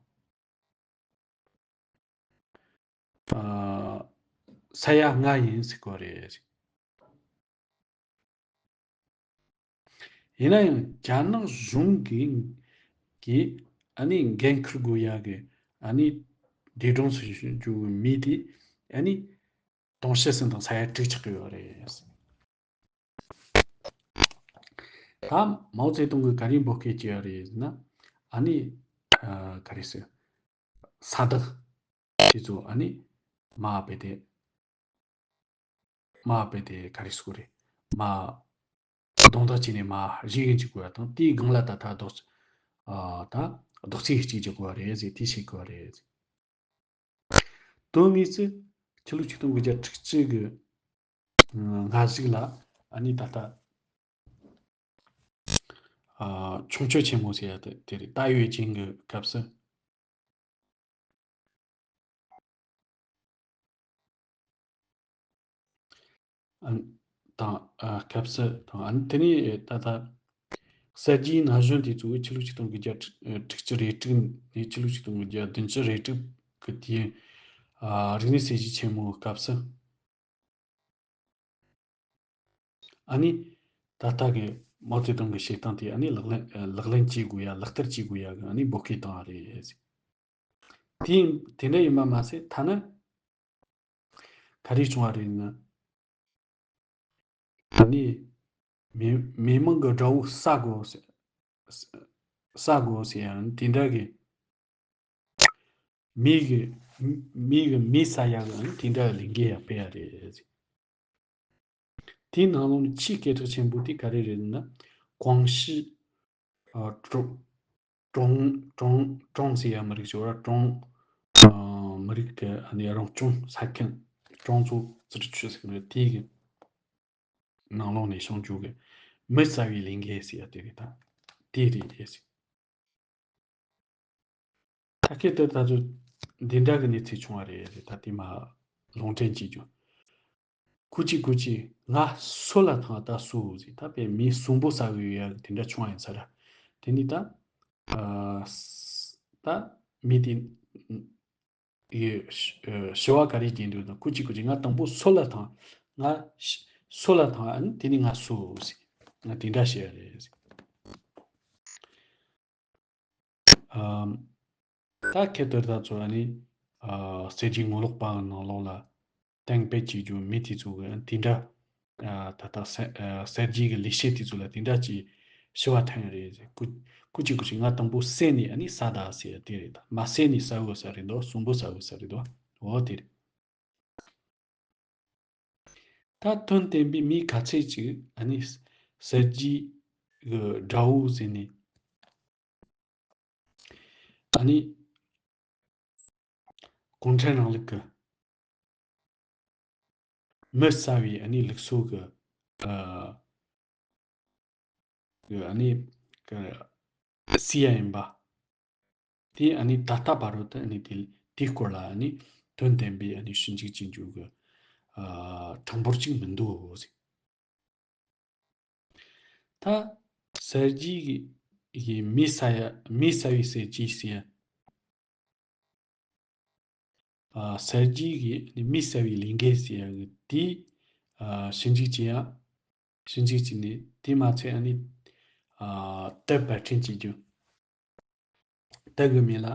ཨ་ས་ཡ་ལྔ་ཡིན་ཟེར་གོ་རེད། ཡིན་ན་ཡང་རྒྱ་ནག་གཞུང་གིས་གིས་ཨ་ནི་འགན་འཁུར་དགོས་ཡ་གི་ཨ་ནི་འདས་གྲོངས་སུ་འགྲོ་བའི་མི་དེ་ཨ་ནི་དུང་ཕྱུར་གསུམ་དང་ས་ཡ་དྲུག་ཆགས་ཀྱི་ཡོད་རེད། ད་མའོ་ཙེ་ཏུང་གིས་ག་རེ་འབོད་སྐུལ་བྱས་ཡོད་རེད་ཟེར་ན། ཨ་ནི་ཨ་ག་རེ་ཟེར། ས་བདག་དེ་ཚོ་ཨ་ནི་མར་བབས་ཏེ། མར་བབས་ཏེ་ག་རེ་ཟེར་དགོས་རེད། མར་རྡུང་རྡེག་བྱས་ནས་མར་བཞེངས་གི་འཇུག་དགོས་ཡ་དང་དེའི་སྒང་ལ་ད་ལྟ་རྡོག་ཨ་ད་རྡོག་རྩེད་གཅིག་རྒྱག་དགོས་པ་རེད་ཟེར། དེ་བྱེད་དགོས་པ་རེད་ཟེར། དོན་དངོས་སུ་ཕྱི་ལོ་ཆིག་སྟོང་དགུ་བརྒྱ་དྲུག་ཅུ་གི་སྔ་གཞུག་ལ་ཨ་ནི་ད་ལྟ་ཨ་ཆུང་ཆོས་ཆེན་མོ་ཟེར་ཡ་དེ་དེ་རེད། ཏཱ་ཡོད་ཅིང་གི་སྐབས་སུ། ཨ་དང་ཨ་སྐབས་སུ་དང་ཨ་དེ་ནས་ད་ལྟ་གསར་བརྗེའི་ན་གཞོན་དེ་ཚོ་ཕྱི་ལོ་ཆིག་སྟོང་དགུ་བརྒྱ་དྲུག་ཅུ་རེ་དྲུག་ནས་ཕྱི་ལོ་ཆིག་སྟོང་དགུ་བརྒྱ་བདུན་ཅུ་རེ་དྲུག་གི་དུས་ཨ་རིག་གནས་གསར་བརྗེ་ཆེན་མོའི་སྐབས་སུ། ཨ་ནི་ད་ལྟ་གི་མའོ་ཙེ་ཏུང་གི་བཤད་སྟངས་དེ་ཨ་ནི་ལག་ལེན་ལག་ལེན་བྱེད་དགོས་ཡ། ལག་བསྟར་བྱེད་དགོས་ཡ་གི་ཨ་ནི་འབོད་སྐུལ་བཏང་བ་རེད། དེ་དེ་འདྲ་ཡིན་པ་མ་ཟད། ཐ་ན་ག་རེ་བྱུང་བ་རེད་ན། ད་ནི་མི་མི་མང་གི་དགྲ་བོ་བསད་དགོས་ཟེར། བསད་དགོས་ཟེར་ཡང་དེ་འདྲ་གི། མི་གི་མི་གི་མི་བསད་ཡ་གི་དེ་འདྲ་ལས་འགུལ་ཡང་སྤེལ་ཡ་རེད། དེའི་ནང་ལོགས་ནས་ཆེས་སྐད་གྲགས་ཆེན་པོ་དེ་ག་རེ་རེད་ན། ཀོང་ཞི། ཨ། ཀྲོང་ཀྲོང་ཀྲོང་ཀྲོང་ཟེར་ཡ་མི་རིགས་ཤིག་ཡོད་ར། ཀྲོང་། ཨ། མི་རིགས་ཀྱི་ཨ་ནི་རང་སྐྱོང་ས་ཁུལ། ཀྲོང་ཙུའུ་ཙི་ཀྲི་ཆུས་ཟེར་གི་རེད། དེའི་གི་ནང་ལོགས་ནས་བྱུང་རྒྱུ་གི་མི་བསད་པའི་ལས་འགུལ་ཟེར་ཡ་དེ་རེད། ད་དེ་རེད་དེ་ཟེར། ད་སྐད་དེ་ད་ཚོ་འདི་འདྲ་གི་གནས་ཚུལ་བྱུང་བ་རེད། ད་དེ་མ་ལུང་འདྲེན་བྱེད་རྒྱུ། ཀུ་ཅི་ཀུ་ཅི་ང་སོད་ལ་ཐང་ད་སུ་ཟིག་ད་པའི་མི་གསོན་པོ་ཟ་གི་ཡོད་ཡ་དེ་འདྲ་བྱུང་བ་ཡིན་ས་ར། དེ་ནི་ད་ཨ་ད་མི་དེ་ཡི་ཞི་བ་ག་རེ་བྱེད་འདུག་ད། ཀུ་ཅི་ཀུ་ཅི་ང་དང་པོ་སོད་ལ་ཐང་། ང་སོད་ལ་ཐང་། ཨ་ནི་དེ་ནི་ང་སུ་ཟིག་ང་དེ་འདྲ་བཤད་ཡ་རེད་ཟིག་ཨམ། ད་ཁེ་ཏོ་ད་ཚོ་ཨ་ནི་ཨ་གསར་བརྗེའི་ངོ་ལོག་པ་ནང་ལོགས་ལ་གཏན་འབེབས་བྱེད་རྒྱུ་མི་དེ་ཚོ་གི་དེ་འདྲ། ཨ་ད་ལྟ་གསར་ཨ་གསར་བརྗེ་གི་ལས་བྱེད་དེ་ཚོ་ལ་དེ་འདྲ་ཅིག་ཞུ་བ་ཐོན་རེད། ཀུ་ཀུ་ཅི་ཀུ་ཅི་ང་དང་པོ་བསད་ནས་ཨ་ནི་ས་ད་ཟེར་དེ་རེད། ད་མ་བསད་ནས་ས་འོ་ས་རེད་དོ། གསོན་པོ་ས་འོ་ས་རེད་དོ། འོ་དེ་རེད། ད་དོན་བདེན་པའི་མི་ག་ཚད་ཅིག་ཨ་ནི་གསར་བརྗེ་གི་དགྲ་བོ་ཟེར་ནས་ཨ་ནི་གུང་ཁྲན་རིང་ལུགས་ཀྱི་མི་བསད་པའི་ཨ་ནི་ལུགས་སྲོལ་གྱི་ཨ་གི་ཨ་ནི་གི་སྲིད་ཡ་ཡིན་པ། དེ་ཨ་ནི་ད་ལྟ་བར་དུ་ཨ་ནི་དེ་དེའི་སྐོར་ལ་ཨ་ནི་དོན་ལྡན་པའི་ཨ་ནི་ཞིབ་འཇུག་བྱེད་རྒྱུ་གི་ཨ་གྲངས་འབོར་ཅིག་མི་འདུག་ཟེར། ད་གསར་བརྗེ་གི་མི་ས་ཡ་མི་ས་བའི་གསར་བརྗེ་ཟེར་ཡ། ཨ་གསར་བརྗེ་གི་མི་ས་བའི་ལས་འགུལ་ཟེར་ཡ་གི་དེ་ཨ་ཞིབ་འཇུག་བྱེད་ཡ། ཞིབ་འཇུག་བྱས་ནས་དེ་མ་ཚད་ཨ་ནི་ཨ་དེབ་པར་སྐྲུན་བྱེད་རྒྱུ། དེབ་གི་མིང་ལ་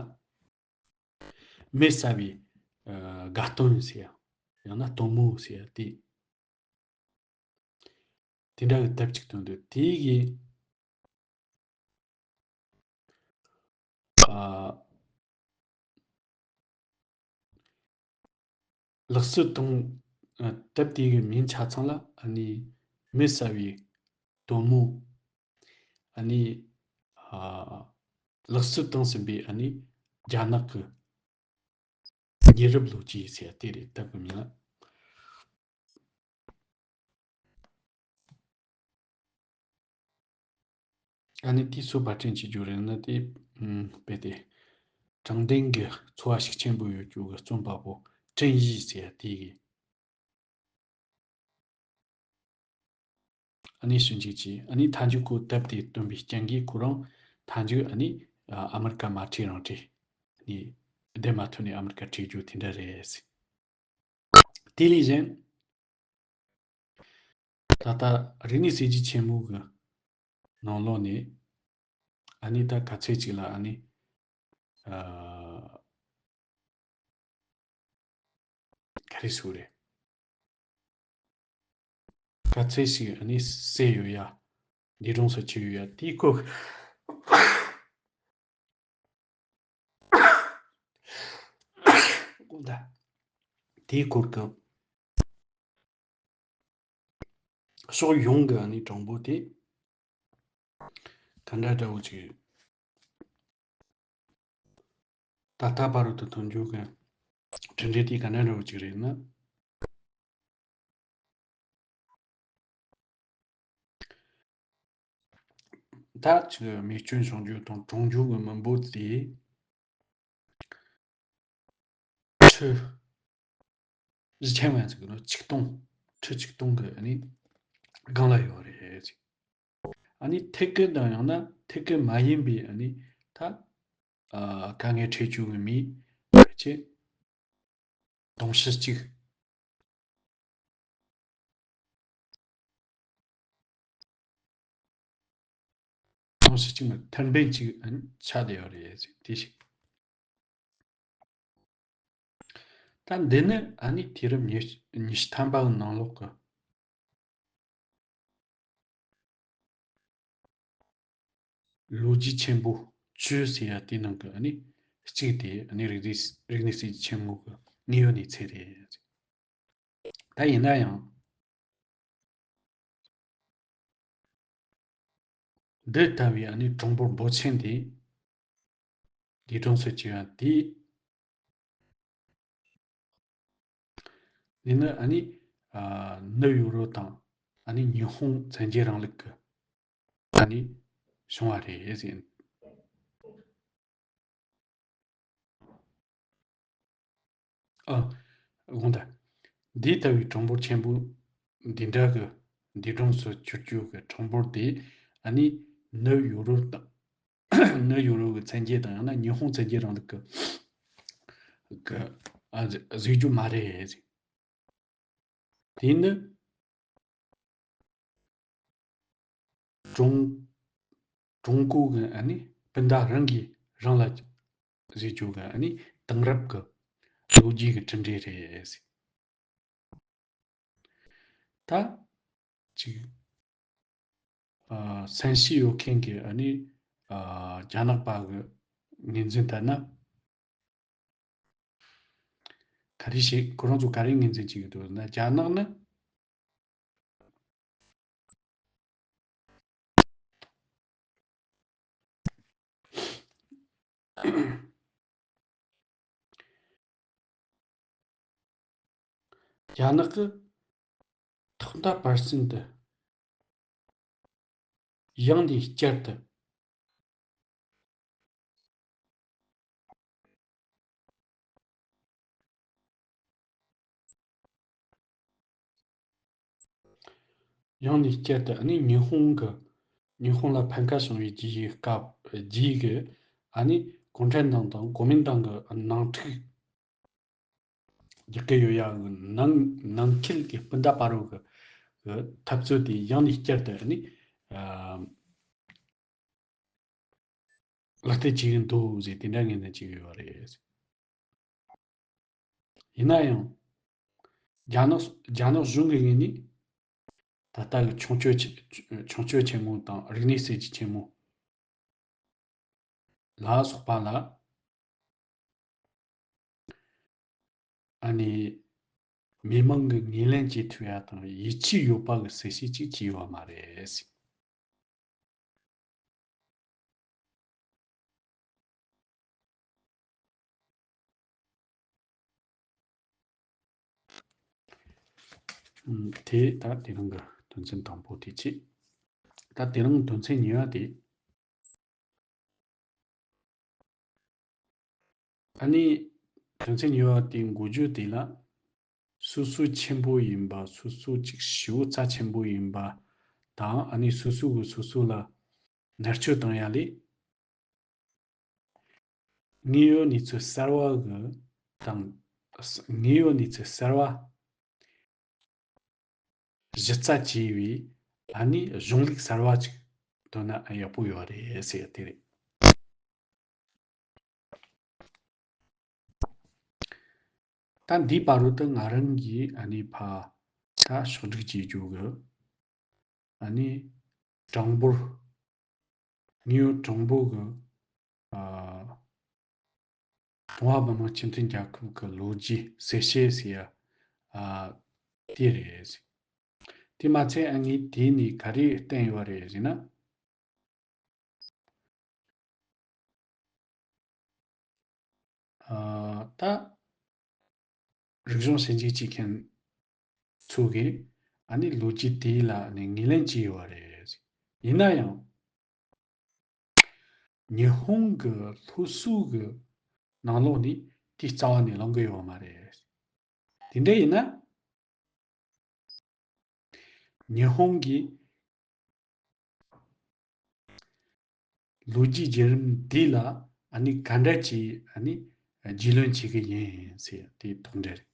མི་ས་བའི་ཨ་དགའ་སྟོན་ཟེར་ཡ། ཡང་ན་སྟོན་མོ་ཟེར་ཡ་དེ། དེ་འདྲ་གི་དེབ་ཅིག་བཏོན་འདུག་དེ་གི་ཨ་ལག་སུ་དང་ཨ་དེབ་དེ་གི་མིང་ཆ་ཚང་ལ་ཨ་ནི་མི་ས་བའི་སྟོན་མོ། ཨ་ནི་ཨ་ལག་སུ་དང་ཟིན་པའི་ཨ་ནི་རྒྱ་ནག་གི་ཉེ་རབས་ལོ་རྒྱུས་ཟེར་དེ་རེད། དེབ་གི་མིང་ལ། ཨ་ནི་དེ་ཚོ་པར་སྐྲུན་བྱེད་རྒྱུ་རེད་ན་དེ་ཨུམ་དཔེ་དེ་དྲང་བདེན་གྱི་འཚོ་བ་ཤུགས་ཆེན་པོ་ཡོད་རྒྱུ་གི་རྩོམ་པ་པོ་ཀྲིན་ཡི་ཟེར་དེ་གི་ཨ་ནི་ཞིབ་འཇུག་བྱས། ཨ་ནི་མཐའ་མཇུག་ཁོ་དེབ་དེ་བཏོན་པའི་རྐྱེན་གྱིས་ཁོ་རང་མཐའ་མཇུག་ཨ་ནི་ཨ་མི་རི་ཀ་མ་ཁྲིད་རང་ཁྲིད། ཨ་ནི་བསྡད་མ་ཐུབ་ནས་ཨ་མི་རི་ཀ་ཁྲིད་རྒྱུ་དེ་འདྲ་རེད། དེ་ལས་གཞན། ད་ལྟ་རིག་གནས་གསར་བརྗེ་ཆེན་མོ་གི་ནང་ལོགས་ནས་ཨ་ནི་ད་ག་ཚོད་ཅིག་ལ་ཨ་ནི་ཨ་ག་རེ་ཟེར་རེད། ག་ཚོད་ཞིག་ཨ་ནི་བསད་ཡོད་ཡ། འདས་གྲོངས་སུ་ཕྱིན་ཡོད་ཡ་དེའི་སྐོར། དགོངས་དག་དེའི་སྐོར་གྱི་ཕྱོགས་ཡོངས་ཀྱི་ཨ་ནི་གྲངས་འབོར་དེ་ག་འདྲ་འདྲ་བོ་ཅིག་ད་ལྟ་བར་དུ་ཐོན་རྒྱུ་གི་གྲུབ་འབྲས་དེ་ག་འདྲ་འདྲ་བོ་ཅིག་རེད་ན། ད་ཅིག་རྨས་སྐྱོན་བྱུང་རྒྱུ་དང་གྲོངས་རྒྱུ་གི་མི་འབོར་དེ་ཁྲི་བཞི་ཆེན་བན་ཟེར་གི་ནོ་ཆིག་སྟོང་། ཁྲི་ཆིག་སྟོང་གི་ཨ་ནི་སྒང་ལ་ཡོད་རེད། ཨ་ནི་ཐད་ཀར་དང་ཡང་ན་ཐད་ཀར་མ་ཡིན་པའི་ཨ་ནི་ད་ཨ་དཀའ་ངལ་འཕྲད་བཅུག་གི་མི་ཕལ་ཆེར་དུང་ཕྱུར་གཅིག། ཡོངས་སུ་གཅིག་མིན་མཐུན་དཔེ་གཅིག་ཨ་ནི་ཆགས་བསྡད་ཡོད་རེད་ཟེར། དེ་ཞིག་ད་འདི་ནི་ཨ་ནི་དུས་རབས་ཉི་ཉི་ཤུ་ཐམ་པ་གི་ནང་ལོགས་ཀྱི་ལོ་རྒྱུས་ཆེན་པོ་བཅུ་ཟེར་ཡ་དེའི་ནང་གི་ཨ་ནི་གཅིག་དེ་ཨ་ནི་རིག་གནས་རིག་གནས་སྲིད་ཇུས་ཆེན་མོ་གི་དངོས་ཡོད་གནས་ཚུལ་རེད། ད་ཡིན་ན་ཡང་། འདི་ལྟ་བུའི་ཨ་ནི་གྲངས་འབོར་འབོར་ཆེན་དེ། འདས་གྲོངས་སུ་གྱུར་ཡ་དེ། འདི་ནི་ཨ་ནི་ཨ་ནུབ་ཡུ་རོབ་དང་ཨ་ནི་ཉི་ཧོང་བཙན་རྒྱལ་རིང་ལུགས་ཀྱི་ཨ་ནི་བྱུང་བ་རེད་ཟེར། ཨ། དགོངས་དག་འདི་ལྟ་བུའི་གྲངས་འབོར་ཆེན་པོ་འདི་འདྲ་གི་འདས་གྲོངས་སུ་གྱུར་རྒྱུ་གི་གྲངས་འབོར་དེ་ཨ་ནི་ནུབ་ཡུ་རོབ་དང་ནུབ་ཡུ་རོབ་ཀྱི་བཙན་རྒྱལ་དང་ཡང་ན་ཉི་ཧོང་བཙན་རྒྱལ་རིང་ལུགས་ཀྱི་གི་ཨ་བཟོས་རྒྱུ་མ་རེད། དེ་ནི་ཀྲུང་ཀྲུང་གོ་གི་ཨ་ནི་སྤུན་ཟླ་རང་གིས་རང་ལ་བཟོས་རྒྱུ་གི་ཨ་ནི་དེང་རབས་ཀྱི་ལོ་རྒྱུས་ཀྱི་གྲུབ་འབྲས་རེད། ད་ཅིག་ཨ་སན་ཤི་ཡོད་མཁན་གྱི་ཨ་ནི་ཨ་རྒྱ་ནག་པ་གི་ངོས་འཛིན་ལྟར་ན། ག་རེ་ཞིག་ཁོ་རང་ཚོ་ག་རེ་ངོས་འཛིན་བྱེད་ཀྱི་འདུག་ན། རྒྱ་ནག་ནི། རྒྱ་ནག་གི་ཐོག་མཐའ་བར་གསུམ་དུ་ཡང་ནས་བསྐྱར་དུ། ཡང་ནས་བསྐྱར་དུ་ཨ་ནི་ཉི་ཧོང་གི་ཉི་ཧོང་ལ་ཕན་ཁ་བྱུང་བའི་རྗེས་ཀྱི་སྐབས་རྗེས་ཀྱི་ཨ་ནི་གུང་ཁྲན་ཏང་དང་国民党གི་ནང་འཁྲུག་རྒྱག་གི་ཡོད་ཡ་གི་ནང་ནང་ཁུལ་གྱི་སྤུན་ཟླ་བར་གྱི་འཐབ་རྩོད་དེ་ཡང་ནས་བསྐྱར་དུ་ཨ་ནི་ལག་བསྟར་བྱེད་ཀྱི་འདུག་ཟེར་དེ་འདྲ་ངོས་འཛིན་བྱེད་ཀྱི་ཡོད་རེད། ཡིན་ན་ཡང་། རྒྱ་ནག་རྒྱ་ནག་གཞུང་གི་ངོས་ནས་ད་ལྟ་གི་ཆུང་སྐྱོད་ཆེ་ཆུང་སྐྱོད་ཆེན་མོ་དང་རིག་གནས་གསར་བརྗེ་ཆེན་མོ་ལ་སོགས་པ་ལ་ཨ་ནི་མི་མང་གི་ངོས་ལེན་བྱེད་ཐུབ་ཡ་དང་ཡིད་ཆེས་ཡོད་པ་གི་གསལ་བཤད་ཅིག་བྱས་ཡོད་མ་རེད། ཨུམ། དེ་ད་དེ་རིང་གི་དོན་ཚན་དང་པོ་དེ་བྱས། ད་དེ་རིང་དོན་ཚན་གཉིས་པ་དེ། ཨ་ནི་དོན་ཚན་གཉིས་པ་དེ་འགོ་བརྗོད་དེ་ལ། སོ་སོ་ཆེན་པོ་ཡིན་པ། སོ་སོ་ཅིག་ཞེ་པོ་རྩ་ཆེན་པོ་ཡིན་པ་དང་། ཨ་ནི་སོ་སོ་གིས་སོ་སོ་ལ་མནར་གཅོད་བཏང་ཡ་ལས། དངོས་ཡོད་གནས་ཚུལ་གསར་བ་གི་དང་། དངོས་ཡོད་གནས་ཚུལ་གསར་བ་གཞི་རྩ་བྱས་པའི་ཨ་ནི་གཞུང་ལུགས་གསར་བ་ཅིག་བཏོན་ན་ཡག་པོ་ཡོད་རེད་ཟེར་ཡ་དེ་རེད། ད་འདིའི་བར་དུ་ང་རང་གིས་ཨ་ནི་ཕ་ད་ཕྱོགས་སྒྲིག་བྱེད་རྒྱུ་གི་ཨ་ནི་གྲངས་འབོར། དངོས་ཡོད་གྲངས་འབོར་གི་ཨ་ཀྲུང་ཧྭ་མི་དམངས་སྤྱི་མཐུན་རྒྱལ་ཁབ་ཀྱི་ལོ་རྒྱུས་གསལ་བཤད་ཟེར་ཡ་ཨ་དེ་རེད། དེ་མ་ཚད་ཨ་ངས་དེ་ནས་ག་རེ་བསྟན་ཡོད་རེད་ཟེར་ན། ཨ་ད་རིག་གཞུང་ཞིབ་འཇུག་བྱེད་མཁན་ཚོ་གིས་ཨ་ནི་ལོ་རྒྱུས་དེ་ལ་ཨ་ནི་ངོས་ལེན་བྱས་ཡོད་རེད། ཡིན་ན་ཡང་། ཉི་ཧོང་གི་སློབ་གསོ་གི་ནང་ལོགས་ནས་དེའི་རྩ་བ་ནས་ལངས་གི་ཡོད་མ་རེད། དེ་འདྲ་ཡིན་ན། ཉི་ཧོང་གི་ལོ་རྒྱུས་བརྒྱུད་རིམ་འདི་ལ་ཨ་ནི་ག་འདྲ་གྱིས་ཨ་ནི་རྒྱུས་ལོན་བྱེད་གི་ཡིན་ཟེར་དེ་དོགས་འདྲི་རེད།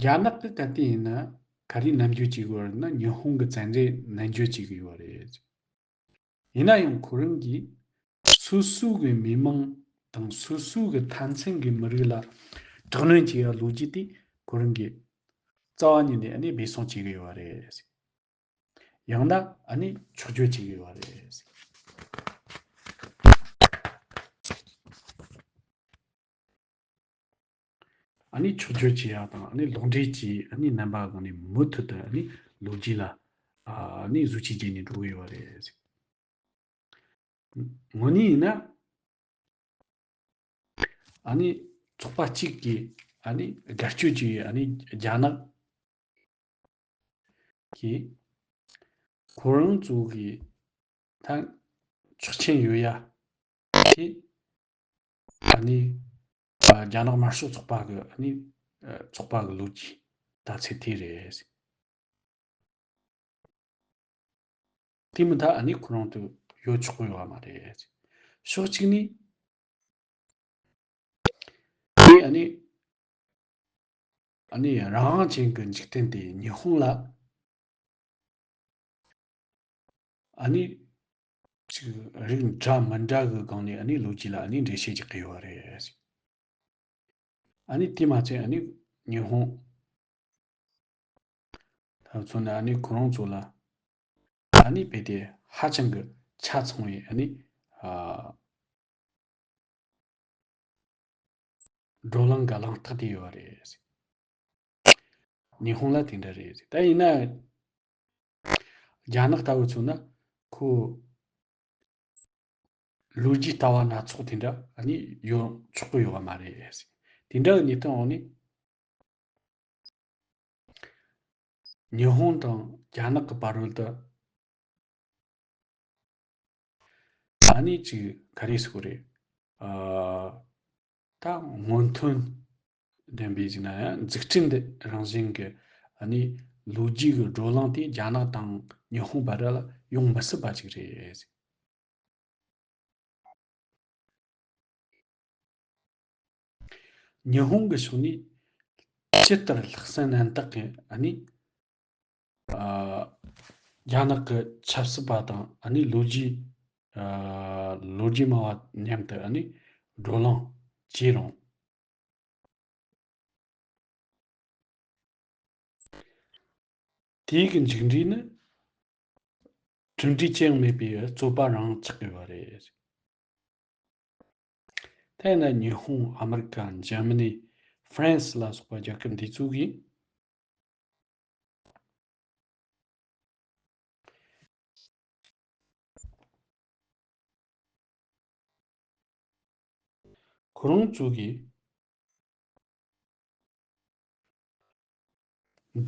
རྒྱ་ནག་གི་ག་དུས་ཡིན་ན་ ག་རེ་ནམ་རྒྱུན་བྱེད་ཀྱི་ཡོད་རེད་ན། ཉི་ཧོང་གི་བཙན་འཛུལ་ནམ་རྒྱུན་བྱེད་ཀྱི་ཡོད་རེད། ཡིན་ན་ཡང་ཁོ་རང་གིས་སོ་སོ་གི་མི་མང་དང་སོ་སོ་གི་མཐའ་མཚམས་གི་མི་རིགས་ལ་དྲག་གནོན་བྱེད་ཡ་ལོ་རྒྱུས་དེ་ཁོ་རང་གིས་རྩ་བ་ཉིད་ནས་ཨ་ནི་སྦས་གསང་བྱེད་ཀྱི་ཡོད་རེད། ཡང་ན་ཨ་ནི་ཆོག་བརྗོད་བྱེད་ཀྱི་ཡོད་རེད། ཨ་ནི་ཆོག་བརྗོད་བྱེད་ཡག་དང་ཨ་ནི་ལོག་འགྲེལ་གྱི་ཨ་ནི་རྣམ་པ་སྒང་ནས་མུ་མཐུད་དུ་ཨ་ནི་ལོ་རྒྱུས་ལ་ཨ་ནི་གཟི་བརྗིད་རྒྱས་ནས་འགྲོ་གི་ཡོད་རེད། དངོས་གནས་ཡིན་ན་ཨ་ནི་ཚོགས་པ་གཅིག་གིས་ཨ་ནི་སྒེར་གཅོད་ཀྱིས་ཨ་ནི་རྒྱ་ནག་གིས་ཁོ་རང་ཚོ་གི་ད་ཆོག་མཆན་ཡོད་ཡ་དེ་ཨ་ནི་རྒྱ་ནག་དམར་ཤོག་ཚོགས་པ་གི་ཨ་ནི་ཚོགས་པ་གི་ལོ་རྒྱུས་ད་ཚེ་དེ་རེད། དེ་མི་ད་ཨ་ནི་ཁོ་རང་དུ་ཡོད་ཆོག་གི་ཡོད་མ་རེད། ཕྱོགས་གཅིག་ནས་དེ་ཨ་ནི་ཨ་ནི་རང་དབང་ཅན་གྱི་འཇིག་རྟེན་དེ་ཉི་ཧོང་ལ་ཨ་ནི་ཅིག་རིགས་འདྲ་མི་འདྲ་གི་སྒང་ནས་ཨ་ནི་ལོ་རྒྱུས་ལ་ཨ་ནི་འགྲེལ་བཤད་རྒྱག་གི་ཡོད་རེད། ཨ་ནི་དེ་མ་ཚད་ཨ་ནི་ཉི་ཧོང་ད་མཚོན་ན་ཨ་ནི་ཁོ་རང་ཚོ་ལ་ཨ་ནི་རྦད་དེ་ཧ་ཅང་གི་ཆ་ཚང་བའི་ཨ་ནི་ཨ་བགྲོ་གླེང་གི་གླེང་སྟེགས་དེ་ཡོད་རེད། ཉི་ཧོང་ལ་དེ་འདྲ་རེད། ད་ཡིན་ན་རྒྱ་ནག་ལྟ་བུ་མཚོན་ན་ཁོ་ལོ་རྒྱུས་ལྟ་བ་སྣ་ཚོགས་དེ་འདྲ་ཨ་ནི་ཡོད་ཆོག་གི་ཡོད་པ་མ་རེད། དེ་འདྲ་གི་གནས་སྟངས་འོག་ནས་ཉི་ཧོང་དང་རྒྱ་ནག་གི་བར་བར་དུ་ཨ་ནི་ཅིག་ག་རེ་ཟེར་དགོས་རེད། ཨ་ད་སྔོན་ཐོན་ལྡན་པའི་ཟེར་ན་ཡང་འཛུགས་སྐྲུན་འདི་རང་བཞིན་གྱི་ཨ་ནི་ལོ་རྒྱུས་ཀྱི་བགྲོ་གླེང་དེ་རྒྱ་ནག་དང་ཉི་ཧོང་བར་ལ་ཡོང་མི་སྲིད་པ་ཅིག་རེད། ཉི་ཧོང་གི་ཕྱོགས་ནས་ཇི་ལྟར་ལྷག་བསམ་རྣམ་དག་གིས་ཨ་ནི་ཨ་རྒྱ་ནག་གི་ཆབ་སྲིད་པ་དང་ཨ་ནི་ལོ་རྒྱུས་ཨ་ལོ་རྒྱུས་སྨྲ་བ་མཉམ་དུ་ཨ་ནི་བགྲོ་གླེང་བྱས་རུང་། དེའི་གི་མཇུག་འབྲས་ནི་གྲུབ་འབྲས་ཅི་ཡང་མེད་པའི་རྩོད་པ་རང་ཆགས་ཡོད་པ་རེད། དེས་ན་ཉི་ཧོང་། ཨ་མི་རི་ཀ། འཇར་མ་ནི། ཧྥ་རན་སི་ལ་སོགས་པ་རྒྱལ་ཁབ་འདི་ཚོ་གིས་ཁོ་རང་ཚོ་གིས་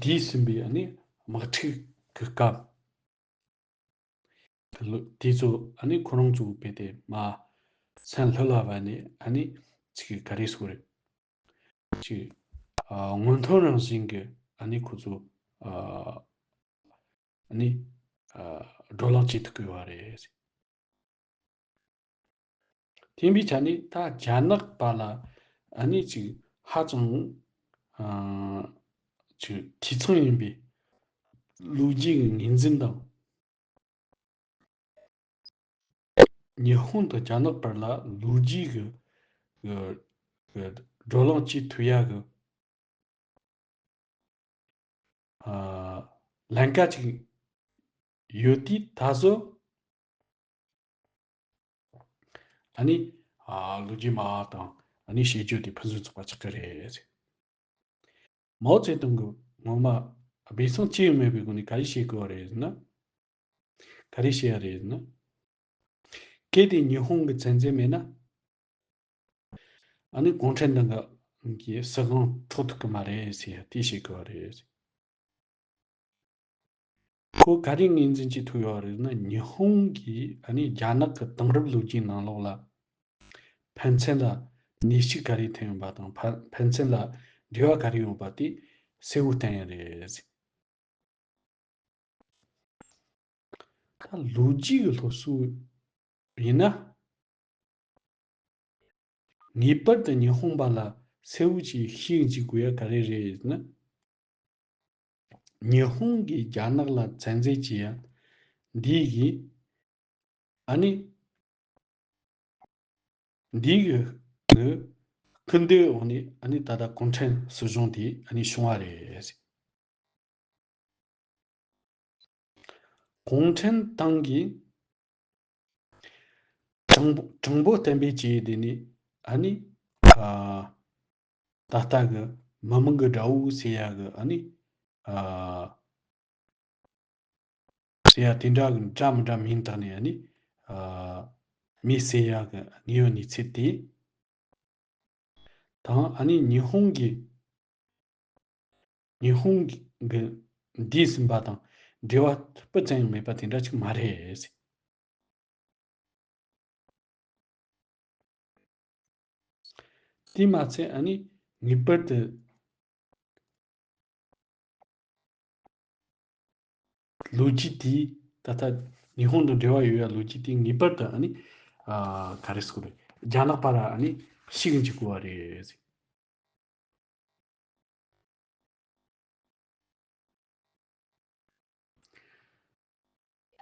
འདས་ཟིན་པའི་ཨ་ནི་དམག་འཁྲུག་གི་སྐབས་དེ་ཚོ་ཨ་ནི་ཁོ་རང་ཚོ་རྦད་དེ་མར་སེམས་ལྷོད་ལ་བབས་ནས་ཨ་ནི་ཅིག་ག་རེ་ཟེར་དགོས་རེད། ཅིག་ཨ་སྔོན་ཐོན་རང་བཞིན་གྱི་ཨ་ནི་ཁོ་ཚོ་ཨ་ཨ་ནི་ཨ་བགྲོ་གླེང་བྱེད་ཐུབ་ཀྱི་ཡོད་རེད། དེ་ཡིན་པའི་ཆ་ནས་ད་རྒྱ་ནག་པ་ལ་ཨ་ནི་ཅིག་ཧ་ཅང་ཨ་ཅིག་འཐུས་ཚང་ཡིན་པའི་ལོ་རྒྱུས་ཀྱི་ངོས་འཛིན་དང་། ཉི་ཧོང་དང་རྒྱ་ནག་བར་ལ་ལོ་རྒྱུས་ཀྱི་ཀྱི་ཀྱི་བགྲོ་གླེང་བྱེད་ཐུབ་ཡ་གི་ཨ་ལན་ཁག་ཅིག་ཡོད་དུས་ད་གཟོད་ཨ་ནི་ཨ་ལོ་རྒྱུས་སྨྲ་བ་དང་ཨ་ནི་བཤད་རྒྱུ་དེ་ཕུན་སུམ་ཚོགས་པ་ཆགས་ཀྱི་རེད། མའོ་ཙེ་ཏུང་གིས་ངོ་མ་སྦས་གསང་ཅི་ཡང་མེད་པའི་སྒོ་ནས་ག་རེ་བཤད་དགོས་པ་རེད་ཟེར་ན། ག་རེ་བཤད་ཡ་རེད་ཟེར་ན། གལ་ཏེ་ཉི་ཧོང་གི་བཙན་འཛུལ་མེད་ན། ཨ་ནི་གུང་ཁྲན་ཏང་གི་སྲིད་དབང་འཕྲོག་ཐུབ་ཀྱི་མ་རེད་ཟེར་ཡ་དེ་བཤད་དགོས་པ་རེད། ཁོ་ག་རེ་ངོས་འཛིན་བྱེད་ཐུབ་ཡོད་རེད་ན། ཉི་ཧོང་གིས་ཨ་ནི་རྒྱ་ནག་གི་དེང་རབས་ལོ་རྒྱུས་ནང་ལོགས་ལ་ཕན་ཚུན་ལ་ནུས་ཤུགས་ག་རེ་ཐོན་ཡོད་པ་དང་ཕན་ཕན་ཚུན་ལ་འབྲེལ་བ་ག་རེ་ཡོད་པ་དེ་གསལ་བོ་བསྟན་ཡོད་རེད། ད་ལོ་རྒྱུས་ཀྱི་སློབ་གསོ་ཡིན་ན། ངེས་པར་དུ་ཉི་ཧོང་པ་ལ་གསལ་བོ་ཅིག་ཤེས་འཇུག་དགོས་ཡ་ག་རེ་རེད་ཟེར་ན། ཉི་ཧོང་གིས་རྒྱ་ནག་ལ་བཙན་འཛུལ་བྱས་ཡ་འདི་གིས་ཨ་ནི་འདི་གི་གི་སྐུལ་འདེད་འོག་ནས་ཨ་ནི་ད་ལྟ་གུང་ཁྲན་སྲིད་གཞུང་དེ་ཨ་ནི་བྱུང་བ་རེད། གུང་ཁྲན་ཏང་གིས་དྲང་པོ་དྲང་པོ་གཏན་འབེབས་བྱས་དེ་ནི་ཨ་ནི་ཨ་ད་ལྟ་གི་མི་མང་གི་དགྲ་བོ་ཟེར་ཡ་གི་ཨ་ནི་ཨ་ཟེར་ཡ་དེ་འདྲ་གི་འདྲ་མི་འདྲ་མིང་བཏགས་ནས་ཨ་ནི་ཨ་མི་ཟེར་ཡ་གི་དངོས་ཡོད་གནས་ཚུལ་དེ། དང་ཨ་ནི་ཉི་ཧོང་གི་ཉི་ཧོང་གི་འདས་ཟིན་པ་དང་འབྲེལ་བ་སྤུ་ཙམ་ཡང་མེད་པ་དེ་འདྲ་ཅིག་མ་རེད། དེས་མ་ཚད་ཨ་ནི་ངེས་པར་དུ་ལོ་རྒྱུས་དེ་ད་ལྟ་ཉི་ཧོང་དང་འབྲེལ་བ་ཡོད་ཡ་ལོ་རྒྱུས་དེ་ངེས་པར་དུ་ཨ་ནི་ཨ་ག་རེ་ཟེར་དགོས་རེད། རྒྱ་ནག་པ་ར་ཨ་ནི་ཤེས་གི་འཇུག་དགོས་པ་རེད།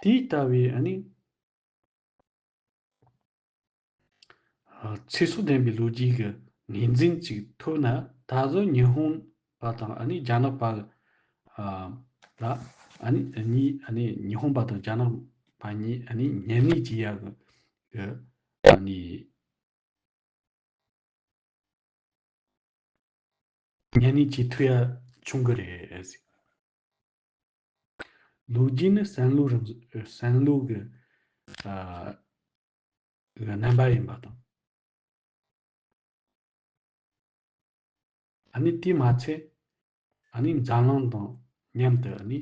དེ་ལྟ་བུའི་ཨ་ནི་ཚེ་སྲོག་ལྡན་པའི་ལོ་རྒྱུས་ཀྱི་ངོས་འཛིན་ཅིག་ཐོབ་ན། ད་གཟོད་ཉི་ཧོང་པ་དང་ཨ་ནི་རྒྱ་ནག་པ་ལ་ཨ་ནི་གཉིས་ཨ་ནི་ཉི་ཧོང་པ་དང་རྒྱ་ནག་པ་གཉིས་ཨ་ནི་མཉམ་གནས་བྱེད་ཡག་གི་ཨ་ནི་མཉམ་གནས་བྱེད་ཐུབ་ཡ་བྱུང་གི་རེད། ལོ་རྒྱུས་ནི་བསམ་བློ་རང་བསམ་བློ་གི་ཨ་གི་རྣམ་པ་ཡིན་པ་དང་། ཨ་ནི་དེས་མ་ཚད་ཨ་ནི་འཛམ་གླིང་དང་མཉམ་དུ་ཨ་ནི་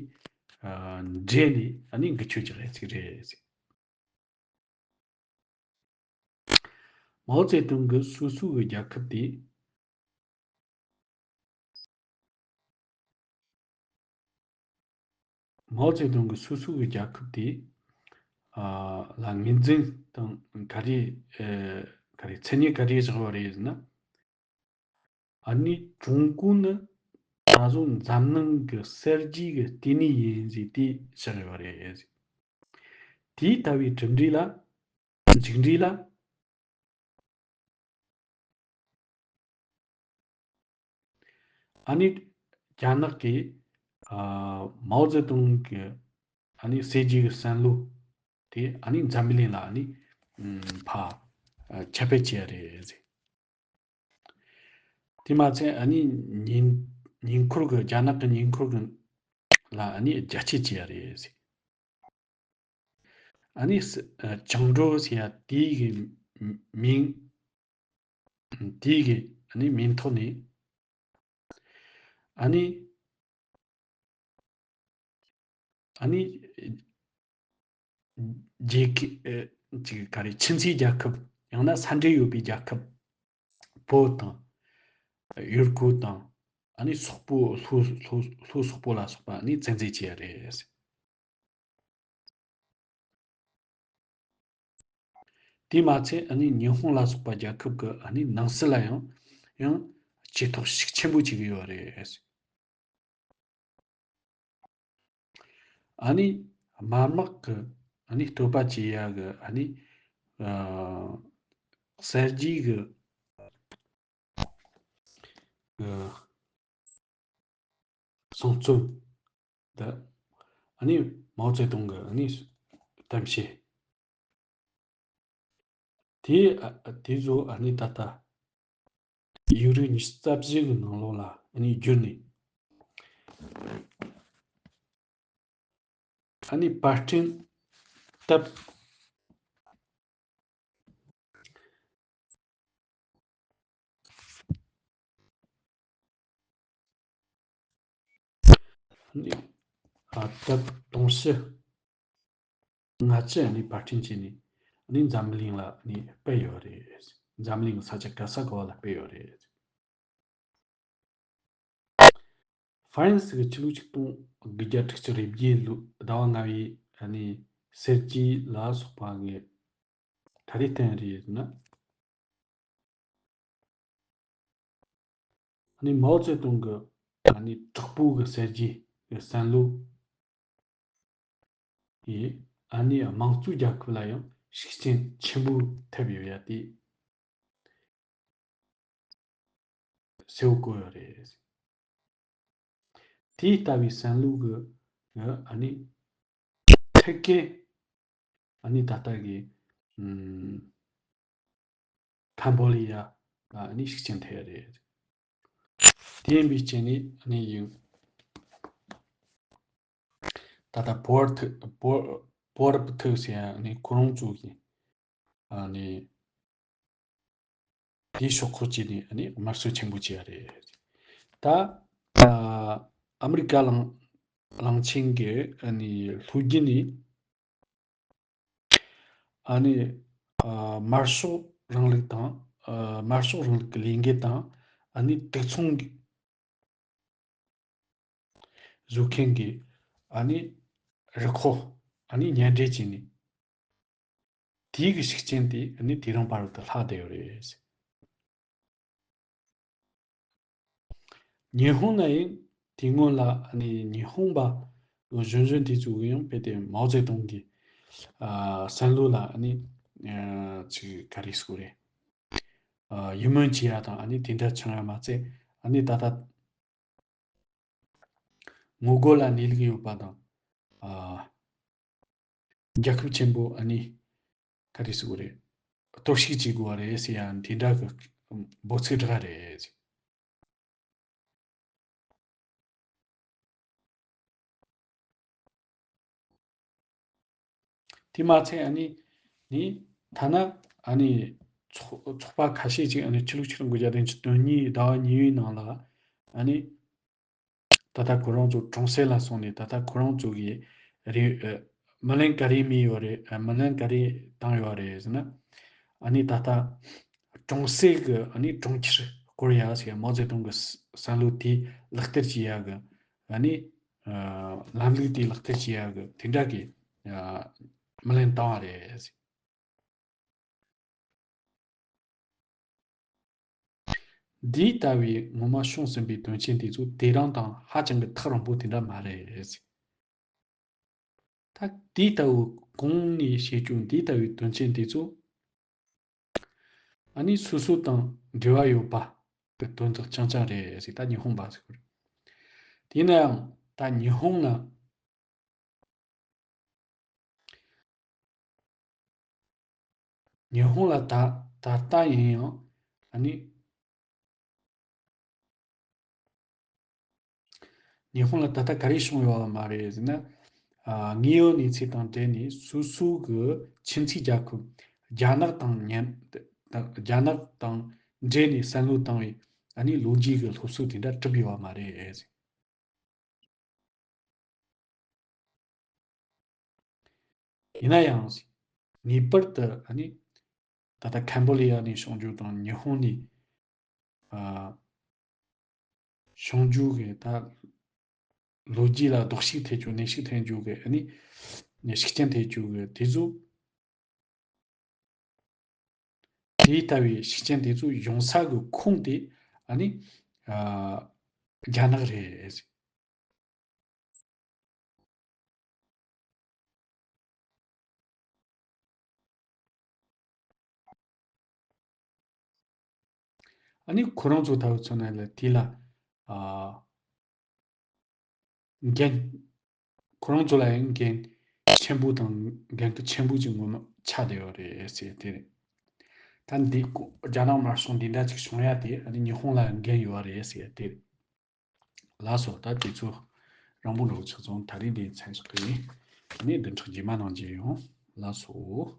ཨ་འབྲེལ་ནས་ཨ་ནི་འགུལ་སྐྱོད་ཀྱི་རེད་ཅིག་རེད། མའོ་ཙེ་ཏུང་གི་སོ་སོ་གི་རྒྱལ་ཁབ་དེ། མའོ་ཙེ་ཏུང་གི་སོ་སོ་གི་རྒྱལ་ཁབ་དེ་ཨ་ལ་ངོས་འཛིན་དང་ག་རེ་ཨ་ག་རེ་མཚན་སྙན་ག་རེ་བཞག་པ་རེད་ཟེར་ན། ཨ་ནི་ཀྲུང་གོ་ནི་ད་གཟོད་འཛམ་གླིང་གི་གསར་བརྗེ་གི་ལྟེ་གནས་ཡིན་ཟེར་དེ་བཞག་ཡོད་རེད། དེའི་ལྟ་བའི་གྲུབ་འབྲས་ལ་མཇུག་འབྲས་ལ། ཨ་ནི་རྒྱ་ནག་གིས་ཨ་མའོ་ཙེ་ཏུང་གི་ཨ་ནི་གསར་བརྗེ་གི་བསམ་བློ་དེ་ཨ་ནི་འཛམ་བུ་གླིང་ལ་ཨ་ནི་ཨམ་ཕར་ཨ་ཁྱབ་སྤེལ་བྱས་རེད། དེ་མ་ཚད་ཨ་ནི་ཉེ་ཉེ་འཁོར་གི་རྒྱ་ནག་གི་ཉེ་འཁོར་གི་ལ་ཨ་ནི་རྒྱ་སྐྱེད་བྱས་རེད། ཨ་ནི་ས་ཨ་བཅིངས་འགྲོལ་ཟེར་ཡ་དེའི་གི་མིང་དེའི་གི་ཨ་ནི་མིང་ཐོག་ནས་ཨ་ནི་ཨ་ནི་རྒྱལ་ཁབ་ཨ་ཅིག་ག་རེ་ཁྱིམ་མཚེས་རྒྱལ་ཁབ་ཡང་ན་ས་འབྲེལ་ཡོད་པའི་རྒྱལ་ཁབ་བོད་དང་ཡུ་གུར་དང་ཨ་ནི་སོག་པོ་ལྷོ་ལྷོ་ལྷོ་སོག་པོ་ལ་སོགས་པ་ཨ་ནི་བཙན་འཛུལ་བྱས་རེད། དེས་མ་ཚད་ཨ་ནི་ཉི་ཧོང་ལ་སོགས་པ་རྒྱལ་ཁབ་ཀྱི་ཨ་ནི་ནང་སྲིད་ལ་ཡང་ཡང་བྱེད་ཐོག་ཤུགས་ཆེན་པོ་བྱེད་ཀྱི་ཡོད་རེད། ཨ་ནི་དམར་དམག་གི་ཨ་ནི་བསྟོད་པ་བྱེད་ཡ་གི་ཨ་ནི་ཨ་གསར་བརྗེ་གི་གསུང་རྩོམ་དེ་ཨ་ནི་མའོ་ཙེ་ཏུང་གི་ཨ་ནི་གཏམ་བཤད་དེ་ཨ་དེ་ཚོ་ཨ་ནི་ད་ལྟ་ཡིག་རིགས་ཉི་ཤུ་རྩ་བཞི་གི་ནང་ལོགས་ལ་ཨ་ནི་བསྒྱུར་ནས། ཨ་ནི་པར་སྐྲུན་སྟབས། ཨ་ནི་ཨ་སྟབས་དུང་ཕྱུར་ལྔ་བཅུ་ཨ་ནི་པར་སྐྲུན་བྱས་ནས་ཨ་ནི་འཛམ་གླིང་ལ་ཨ་ནི་སྤེལ་ཡོད་རེད། འཛམ་གླིང་གི་ས་ཆ་ག་ས་ག་བ་ལ་སྤེལ་ཡོད་རེད། ཧྥ་རན་སི་གི་ཕྱི་ལོ་ཆིག་སྟོང་དགུ་བརྒྱ་དྲུག་ཅུ་རེ་བརྒྱད་ལོའི་ཟླ་བ་ལྔ་པའི་ཨ་ནི་གསར་བརྗེ་ལ་སོགས་པ་གི་ག་རེ་བསྟན་རེད་ཟེར་ན། ཨ་ནི་མའོ་ཙེ་ཏུང་གི་ཨ་ནི་དྲག་པོ་གི་གསར་བརྗེ་ གི་བསམ་བློ་ཡིས་ཨ་ནི་དམངས་གཙོའི་རྒྱལ་ཁབ་ལ་ཡང་ཤུགས་རྐྱེན་ཆེན་པོ་ཐེབས་ཡོད་ཡ་དེ་གསལ་བོ་བཀོད་ཡོད་རེད། དེ་ལྟ་བུའི་བསམ་བློ་གི་ཨ་ནི་ཐད་ཀའི་ཨ་ནི་ད་ལྟ་གི་ཨམ་ཁམ་བྷོ་ལི་ཡ་ཨ་ནི་ཤུགས་རྐྱེན་ཐེབས་རེད། དེ་ཡིན་པའི་རྐྱེན་ནས་ཨ་ནི་ཡིན། ད་ལྟ་པོར་ཐུ་པོར་པོར་པུ་ཐུ་ཟེར་ཡ་ཨ་ནི་ཁོ་རང་ཚོ་གི་ཨ་ནི་དེའི་ཤོག་ཁག་ཅིག་ནས་ཨ་ནི་དམར་གསོད་ཆེན་པོ་བྱས་པ་རེད། ད་ཨ་ཨ་མི་རི་ཀ་གླིང་གླིང་ཆེན་གྱི་ཨ་ནི་ལྷོ་རྒྱུད་ནས་ཨ་ནི་ཨ་དམར་ཤོག་རིང་ལུགས་དང་ཨ་དམར་ཤོག་རིང་ལུགས་ཀྱི་ལས་འགུལ་དང་ཨ་ནི་དུག་ཚོང་གི་བཟོ་མཁན་གྱི་ཨ་ནི་རུ་ཁག་ཨ་ནི་མཉམ་འབྲེལ་བྱས་ནས་དེའི་གི་ཤུགས་རྐྱེན་དེ་ཨ་ནི་དེ་རིང་བར་དུ་ལྷག་བསྡད་ཡོད་རེད། ཉི་ཧོང་ན་ཡང་དེ་སྔོན་ལ་ཨ་ནི་ཉི་ཧོང་པ་གཞོན་གཞོན་དེ་ཚོ་གི་ཡང་དཔེ་དེ་མའོ་ཙེ་ཏུང་གི་ཨ་བསམ་བློ་ལ་ཨ་ནི་ཨ་ཅིག་ག་རེ་ཟེར་དགོས་རེད། ཨ་ཡིད་སྨོན་བྱེད་ཡ་དང་ཨ་ནི་དེ་འདྲ་བྱུང་ཡ་མ་ཚད་ཨ་ནི་ད་ལྟ་ངོ་རྒོལ་ལ་གནས་ལུགས་ཡོད་པ་དང་ཨ་རྒྱལ་ཁབ་ཆེན་པོ་ཨ་ནི་ག་རེ་ཟེར་དགོས་རེད། གཏོར་བཤིག་བྱེད་དགོས་པ་རེད་ཟེར་ཡ་དེ་འདྲ་གི་འབོད་ཚིག་བསྒྲགས་རེད། དེ་མ་ཚད་ཨ་ནི་ནི་ཐ་ན་ཨ་ནི་ཚོགས་ཚོགས་པ་ཁ་ཤས་ཅིག་ཨ་ནི་ཕྱི་ལོ་ཆིག་སྟོང་དགུ་བརྒྱ་བདུན་ཅུ་དོན་གཉིས་ཟླ་བ་གཉིས་པའི་ནང་ལ་ཨ་ནི་ད་ལྟ་ཁོ་རང་ཚོ་གྲོང་གསེབ་ལ་སོང་ནས་ད་ལྟ་ཁོ་རང་ཚོ་གི་རེ་ཨ་མི་ལན་ག་རེ་སྨྲས་ཡོད་རེད། ཨ་མི་ལན་ག་རེ་བཏང་ཡོད་རེད་ཟེར་ན། ཨ་ནི་ད་ལྟ་གྲོང་གསེབ་གི་ཨ་ནི་གྲོང་ཁྱེར་བསྐོར་ཡ་ཟེར་ཡ་མའོ་ཙེ་ཏུང་གི་བསམ་བློ་དེ་ལག་བསྟར་བྱེད་ཡ་གི་ཨ་ནི་ཨ་ལམ་ལུགས་དེ་ལག་བསྟར་བྱེད་ཡ་གི་དེ་འདྲ་གི་ཨ་མི་ལན་བཏང་བ་རེད། འདི་ལྟ་བུའི་ངོ་མ་བྱུང་ཟིན་པའི་དོན་རྐྱེན་དེ་ཚོ་དེ་རིང་དང་ཧ་ཅང་གི་ཐག་རིང་པོ་དེ་འདྲ་མ་རེད། ད་དེ་ལྟ་བུ་གོང་ནས་བཤད་རྒྱུ་འདི་ལྟ་བུའི་དོན་རྐྱེན་དེ་ཚོ་ཨ་ནི་སོ་སོ་དང་འབྲེལ་བ་ཡོད་པ་གི་དོན་དག་རྐྱང་རྐྱང་རེད་ཟེར། ད་ཉི་ཧོང་པ་ཟེར་གི་རེད། དེ་ཡིན་ན་ཡང་ད་ཉི་ཧོང་ལ་ཉི་ཧོང་ལ་ད་ད་ལྟ་ཡིན་ཡང་ཨ་ནི་ཉི་ཧོང་ལ་ད་ལྟ་ག་རེ་བྱུང་ཡོད་པ་མ་རེད་ཟེར་ན། ཨ་དངོས་ཡོད་གནས་ཚུལ་དང་འབྲེལ་ནས་སོ་སོ་གི་ཁྱིམ་མཚེས་རྒྱལ་ཁབ་རྒྱ་ནག་དང་མཉམ་རྒྱ་ནག་དང་འབྲེལ་ནས་བསམ་བློ་བཏང་བའི་ཨ་ནི་ལོ་རྒྱུས་ཀྱི་སློབ་གསོ་དེ་འདྲ་གྲུབ་ཡོད་པ་མ་རེད། ཡིན་ན་ཡང་ངེས་པར་དུ་ཨ་ནི་ད་ལྟ་ཁམ་བྷོ་ལི་ཡ་ནས་བྱུང་རྒྱུ་དང་ཉི་ཧོང་ནས་ཨ་བྱུང་རྒྱུ་གི་ད་ལོ་རྒྱུས་ལ་རྡོག་ཤིག་ཐེབས་རྒྱུ་ནད་ཤིག་ཐེབས་རྒྱུ་གི་ཨ་ནི་ཤུགས་རྐྱེན་ཐེབས་རྒྱུ་གི་དེ་ཚོ། དེ་ལྟ་བུའི་ཤུགས་རྐྱེན་དེ་ཚོ་ཡོང་ས་གི་ཁུངས་དེ་ཨ་ནི་ཨ་རྒྱ་ནག་རེད། ཨ་ནི་ཁོ་རང་ཚོ་ལྟ་བུ་མཚོན་ན་ལ་དེ་ལ་ཨ་འགན་ཁོ་རང་ཚོ་ལ་ཡང་འགན་ཆེན་པོ་དང་འགན་ཁུར་ཆེན་པོ་ཅིག་ངོ་མ་ཆགས་བསྡད་ཡོད་རེད་ཟེར་དེ་རེད། ད་འདི་ཀོ་རྒྱ་ནག་དམར་གཞུང་འདི་འདྲ་ཅིག་བྱུང་ཡ་དེ་ཨ་ནི་ཉི་ཧོང་ལ་འགན་ཡོད་རེད་ཟེར་དེ་རེད། ལགས་སོ། ད་དེ་ཚོ་རང་པོ་འགྲོ་ཆ་ཚང་ད་རིང་འདི་མཚམས་འཇོག་གི་ཡིན། ཨ་ནི་བདུན་ཕྲག་རྗེས་མ་ནང་མཇལ་ཡོང་། ལགས་སོ།